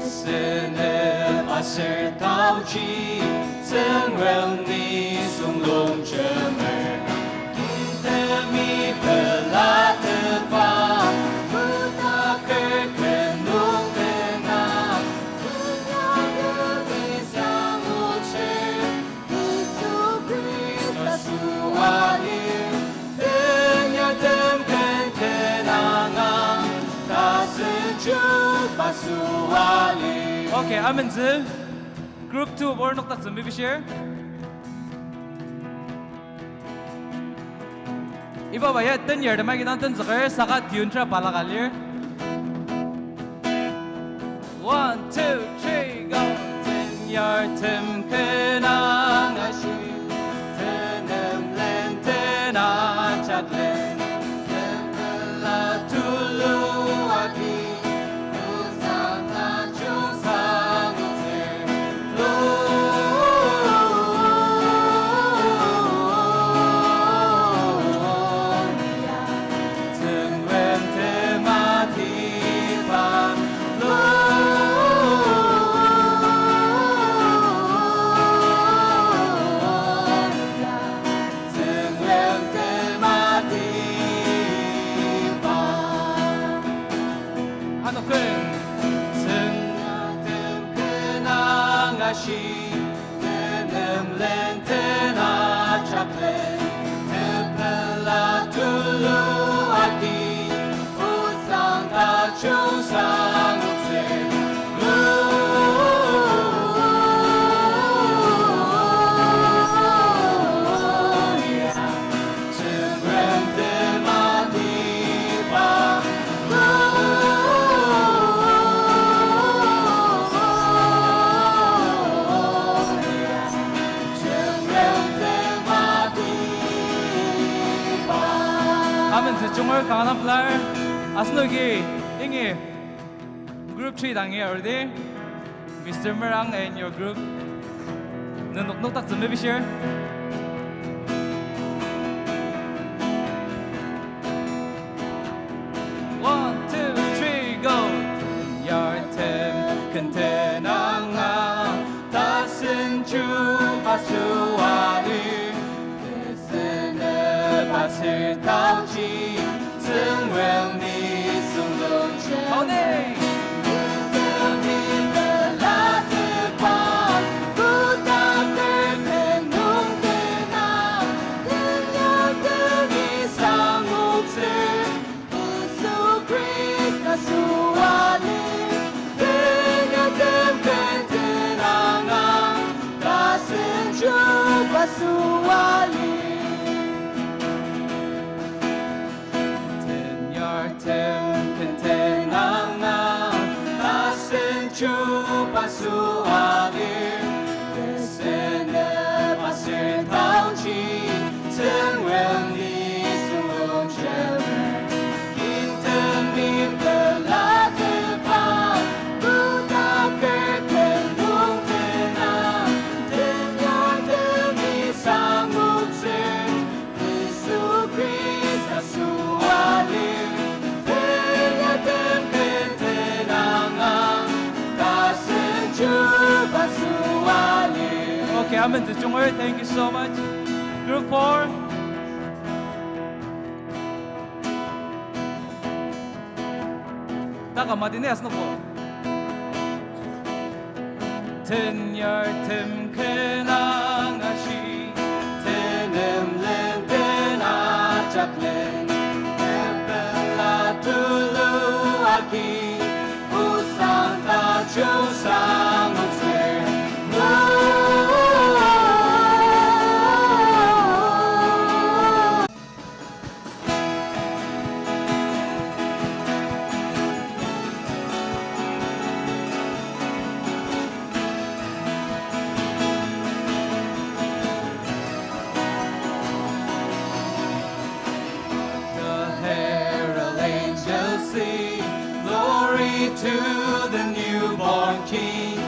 Sene aser taochi, Tsüngrem nisung longjemer. Kintemi pelatepa, puta kerken nung tena. Okay, amentsü. Group two, bor noktaktsü mepishir. Iba ba ya tenyar tema kidang tenzüker saka tune tera balaka lir. One, two, three, go. Tenyartem kena ngashi, tenem lenden ajaklen, tepela tulu agi, usang tajung sangutsü. Ano ken, tsüng atem kena ngashi, tenem lenden ajaklen, tepela tulu agi, osang tajung sangutsü. Amentsü junger kanga pelar, asenoki ingi group three dangi arudi, Mister Merang and your group. Nenok noktaktsü mepishir. One, two, three, go. Yartem kentenanga, tasen chuba suali. Sene basir taoji, Tsüngrem nisung lungjem. Amen. Nüngdemi pelatepa, kutaker ken nung tena, tenyartemi sangoktsü, Yisu Khrista suali, tenyartem kentenanga, tasen chuba suali. Tenyartem kentenanga, tasen chuba suali. Tesenep aser taoji, Tsüngrem nisung lungjem. Nüngdemi pelatepa, kutaker ken nung tena, tenyartemi sangoktsü, Yisu Khrista suali, tenyartem kentenanga, tasen chuba suali. Okay, amen, Junger, thank you so much. Group four. Taka madine asnoko. Tenyartem kenang ashi, tenem lenden ajaklen, tepela tulu agi, osang tajung sangoktsü. The herald angels sing, "Glory to the newborn King.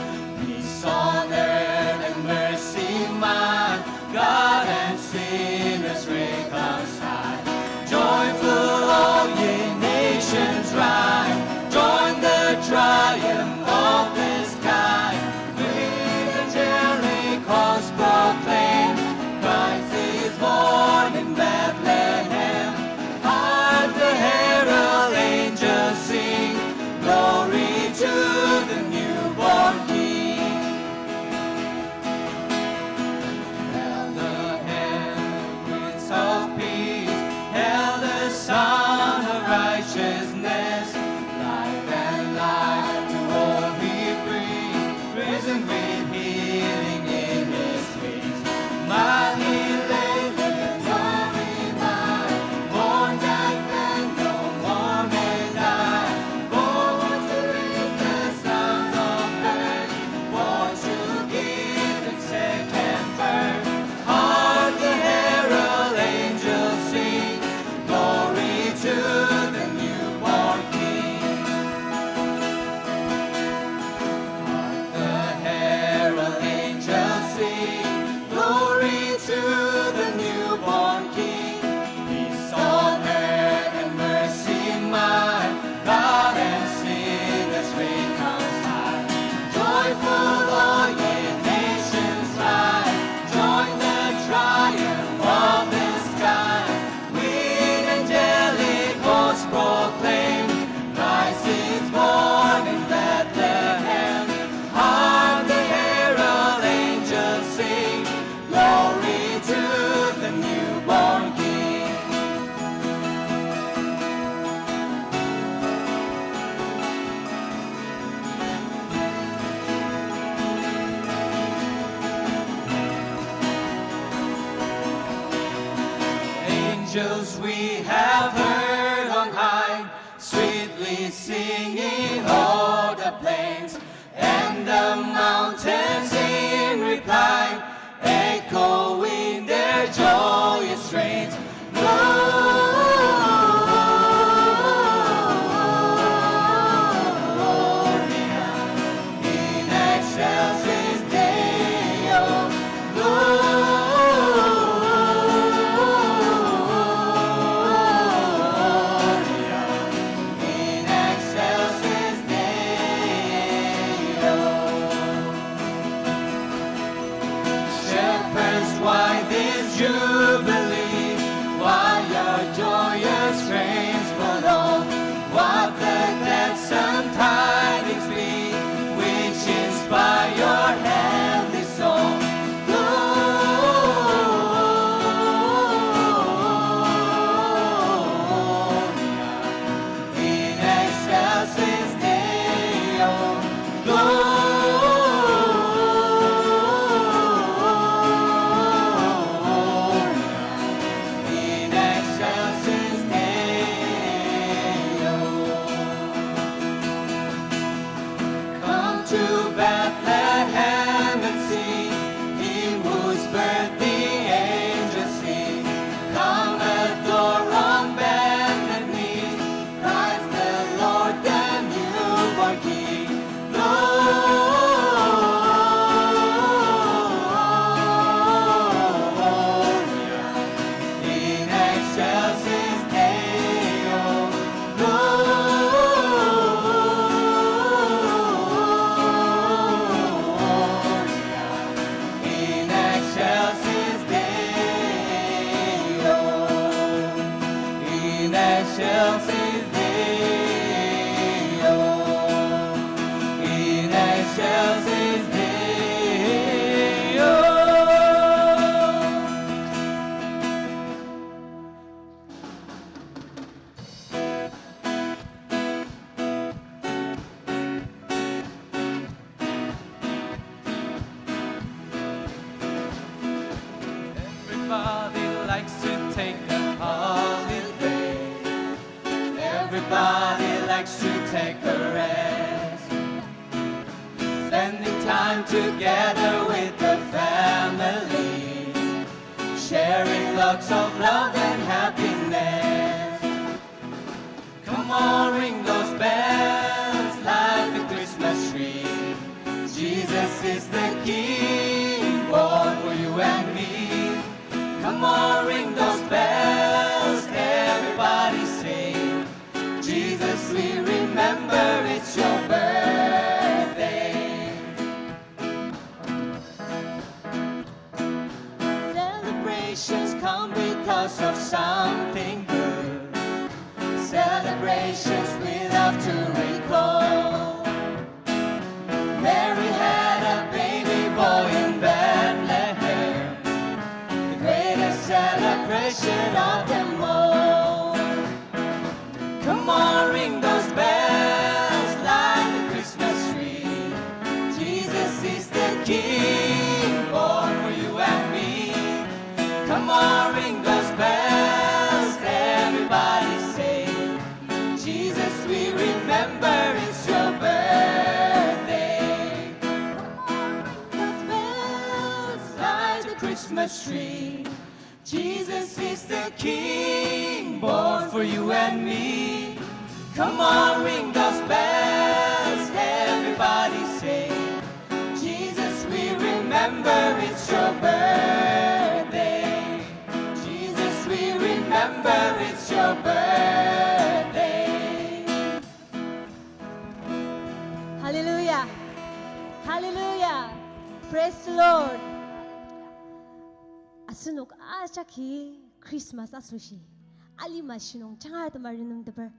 Peace on earth and mercy mild, God and sinners reconciled. Joyful all ye nations rise, join the triumph of the sky. Great angelic hosts proclaim, Christ is born in Bethlehem. Hark the herald angels sing, glory to the newborn King." Hail the Herald, Prince of Peace, hail the Sun of Righteousness, life and light to Singing o'er the plains and the mountains in reply, echoing their joyous strains. Gloria in excelsis Deo. Gloria in excelsis Deo. Shepherds, why this jubilee? Why your joyous strains prolong? What the gladsome tidings be, which inspire your heavenly song? Gloria in excelsis Deo. Gloria in excelsis Deo. Come to Bethlehem and see Him whose birth the angels sing. Come adore on bended knee, Christ the Lord, the newborn King. Gloria in excelsis Deo. Gloria in excelsis Deo. In excelsis Deo. In excelsis Deo. Everybody likes to take a holiday. Everybody likes to take a rest. Spending time together with the family, sharing lots of love and happiness. Come on, ring those bells, light the Christmas tree. Jesus is the King, born for you and me. Come on, ring those bells, everybody say, Jesus, we remember it's your birthday. Celebrations come because of something good. Celebrations we love to recall. Mary had a baby boy in Bethlehem, the greatest celebration of them all. Come on, ring those bells, light the Christmas tree. Jesus is the King, born for you and me. Come on, ring those bells, everybody say, Jesus, we remember it's your birthday. Come on, ring those bells, light the Christmas tree. Jesus is the King, born for you and me. Come on, ring those bells, everybody say, Jesus, we remember it's your birthday. Jesus, we remember it's your birthday. Hallelujah. Hallelujah. Praise the Lord. Asenok ajaki Christmas asoshi alima shinung jangar temar renemteper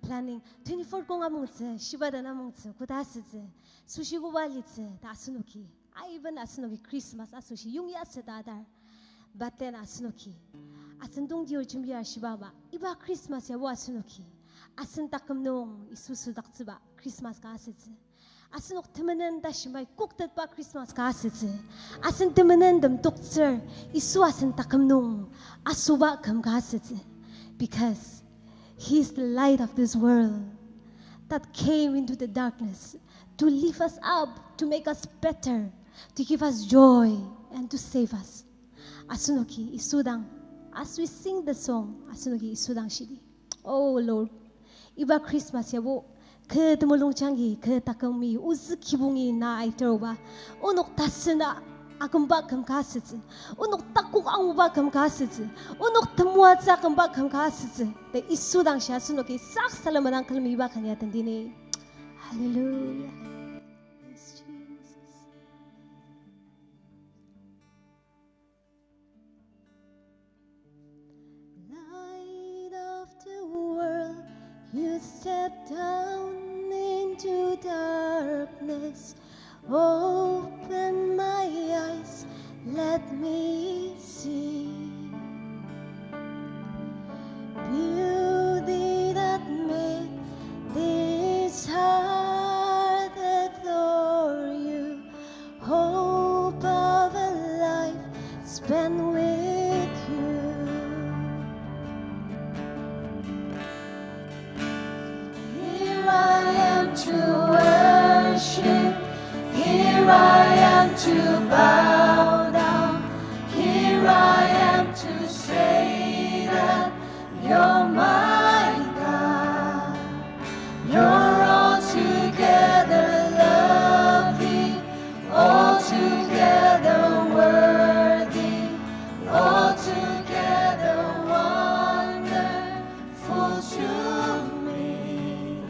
planning twenty-four kong amongtsü, shiba den amongtsü, koda asütsü, soshi koba litsü ta asenoki, aiben asenoki Christmas asoshi yongya asüta adar. But then asenoki, asen tongtio jembia shiba ama, iba Christmas yabo asenoki asen taküm nung Yisu südaktsüba Christmas ka asütsü. Asenok temenen ta shimai koktetba Christmas ka asütsü. Asen temenen tem toktsür Yisu asen taküm nung asoba küm ka asütsü. Because He is the light of this world. that came into the darkness to lift us up, to make us better, to give us joy, and to save us. Asenoki Yisu dang, as we sing the song, asenoki Yisu dang shidi. Oh Lord, iba Christmas yabo, kü temulung jangi, kü takümi, ozü kibongi na aiteroba, onok tasüna akümba küm ka asütsü, onok takok anguba küm ka asütsü, onok temoatsü akümba küm ka asütsü, ta Yisu dang shia asenoki sak salem dang külemi iba kanya tendini. Hallelujah. Yes, Jesus. Light of the world, you step down into darkness. Open my eyes, let me see beauty that made this heart adore you. Hope of a life spent with you. Here I am to worship. Here I am to bow down. Here I am to say that you're my God. You're altogether lovely, altogether worthy, altogether wonderful to me.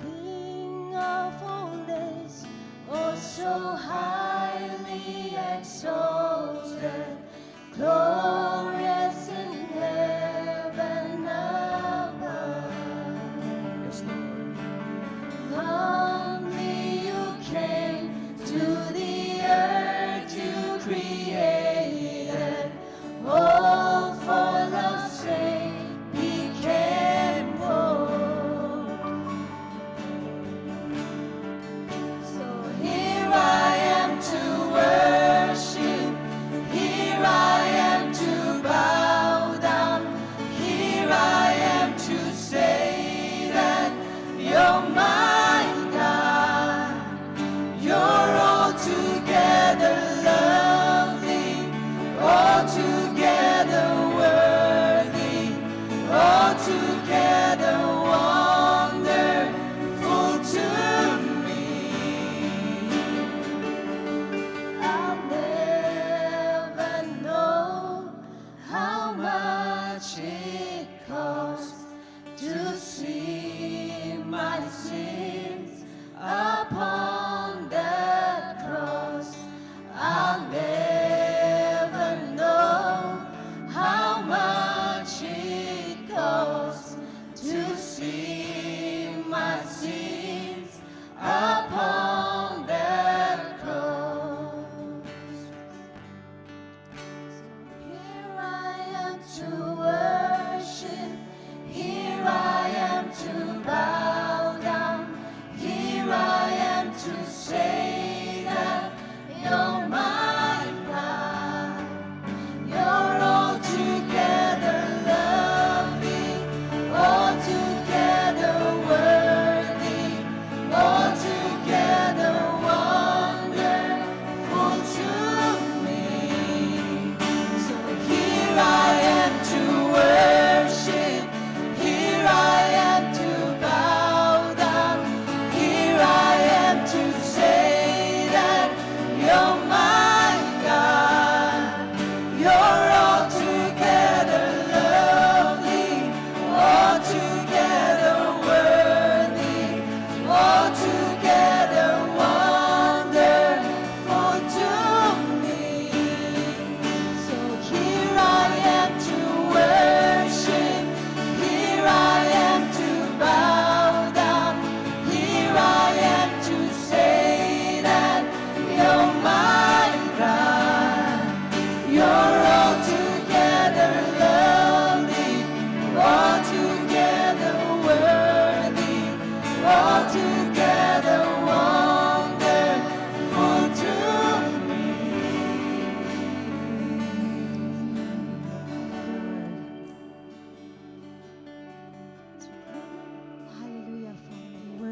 King of all days, oh so highly exalted, glorious in heaven above. Yes, Lord. Humbly you came to the earth you created. All for love's sake became poor. So here I am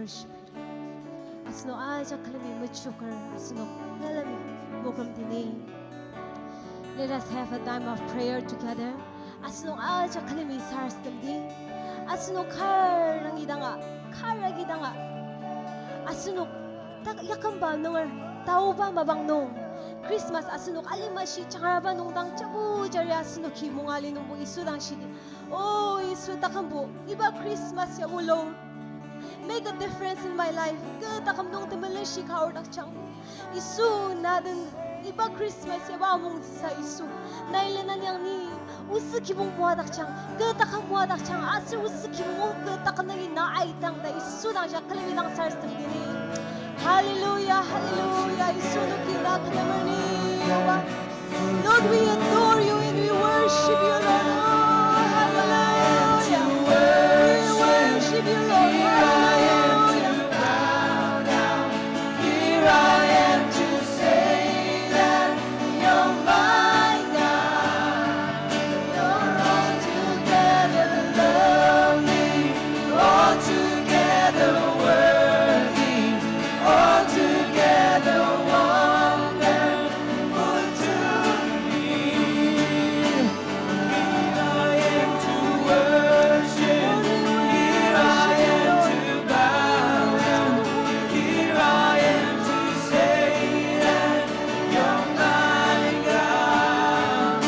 Asenok ajak külemi mechoker, asenok külemi mokrem tini. Let us have a time of prayer together. Asenok ajak külemi sarasademdi. Asenok kar nangidanga, kar agidanga. Asenok tak yakümba nungar, taoba mapang nung. Christmas asenok alimashi jangraba nung dang jabu jari asenoki munga li nungbo Yisu dang shidi. O Yisu takümbo, iba Christmas yabo Lord, make a difference in my life. Kü taküm nung temelenshi ka aor dakjang. Yisu na den iba Christmas yaba amongtsüsa Yisu. Nai lenanyang ni, ozü kibong moadakjang, kü taküm moadakjang, aser ozü kibong o kü taküm dangi na aitang ta Yisu dang ja külemi dang sarasademdi ni. Hallelujah, hallelujah, Yisu onoki na külemer ni, Oba. Lord, we adore you and we worship you, Lord. Oh, hallelujah. We worship you, Lord. Hallelujah. Here I am to say that you're my God. You're altogether lovely, altogether worthy, altogether wonderful to me. Here I am to worship, here I am to bow down, here I am to say that you're my God.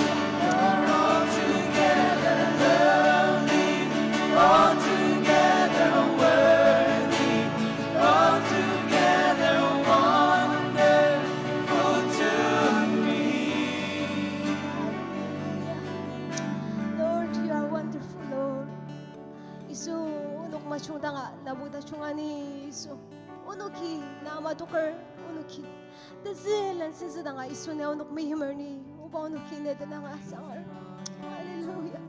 You're altogether lovely, altogether worthy, altogether wonderful to me. Lord, you are wonderful, Lord. Yisu, onok majungdanga, nabo tajungani, Yisu. Onoki, na matoker, onoki. Tezülen senzüdanga Yisu ne onok meyimer ni, Oba onoki ne tenanga sanger. Hallelujah.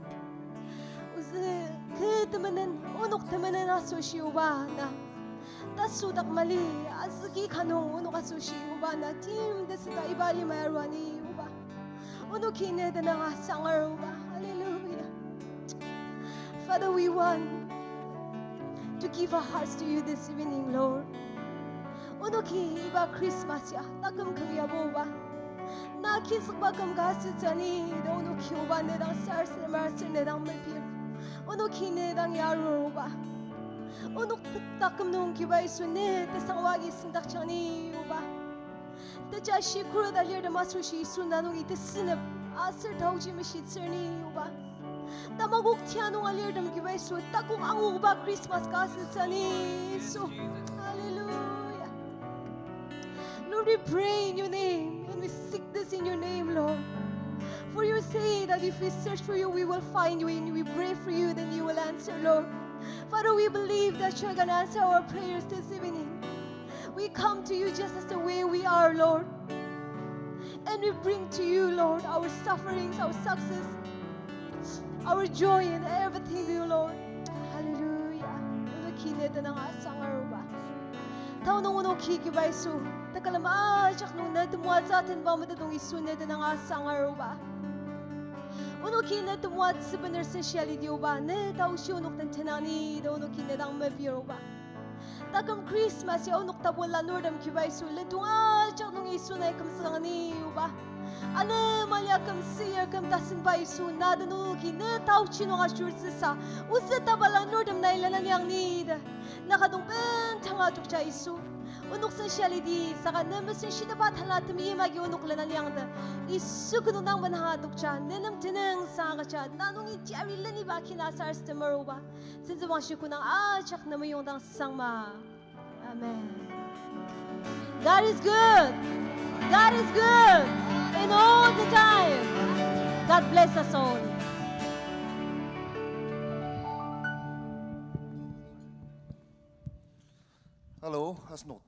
Ozü kü temenen, onok temenen asoshi Oba na. Tasodak mali, azüki kanung onok asoshi Oba na, tim tesüda iba lima arua ni Oba. Onoki ne tenanga sanger Oba. Hallelujah. Father, we want to give our hearts to you this evening, Lord. Onoki iba Christmas ya, taküm küm yabo Oba. Na kizükba küm ka asütsü ni, ta onoki Oba ne dang sarasademer aser ne dang mepir. Onoki ne dang yarur Oba. Onok taküm nung kiba Yisu ne tesangwa agi sendakjang ni Oba. Teja shi khuret alirtem asoshi Yisu na nungi tesünep aser taoji meshitsür ni Oba. Tamakok tia nung alirtem kiba Yisu takok anguba Christmas ka asütsü ni Yisu. Hallelujah. Lord, we pray in your name and we seek this in your name, Lord. For you say that if we search for you, we will find you, and we pray for you, then you will answer, Lord. Father, we believe that you're gonna answer our prayers this evening. We come to you just as the way we are, Lord. And we bring to you, Lord, our sufferings, our success, our joy, and everything, dear Lord. Hallelujah. Onoki ne tenanga sanger Oba. Tao nung onoki kiba Yisu, tekülem ajak nung ne temoatsü tenba metetong Yisu ne tenanga sanger Oba. Onoki ne temoatsü bener senshia lidi Oba, ne taoshi onok den tenang ni ta onoki ne dang mepir Oba. Taküm Christmas ya onok tapu lanurtem kiba Yisu, lentung ajak nung Yisu nai kümzükang ni Oba. Alema lia küm seyir küm tasenba Yisu, na den onoki ne taochi nung ashurtsüsa, ozü tapa lanurtem nai lenanyang ni ta. Na ka dong bendanga tokja Yisu. Onok senshia lidi, saka ne mesenshitepba tala temeim agi onok lenanyang ta. Yisu kidong dang bendanga tokja, ne nem tenüngsang agüja, na nungi jari leniba kina sarasademer Oba. Sentsüwangshi kü nung ajak ne meyongdang sangma. Amen. God is good. God is good. And all the time. God bless us all. Hello, asenok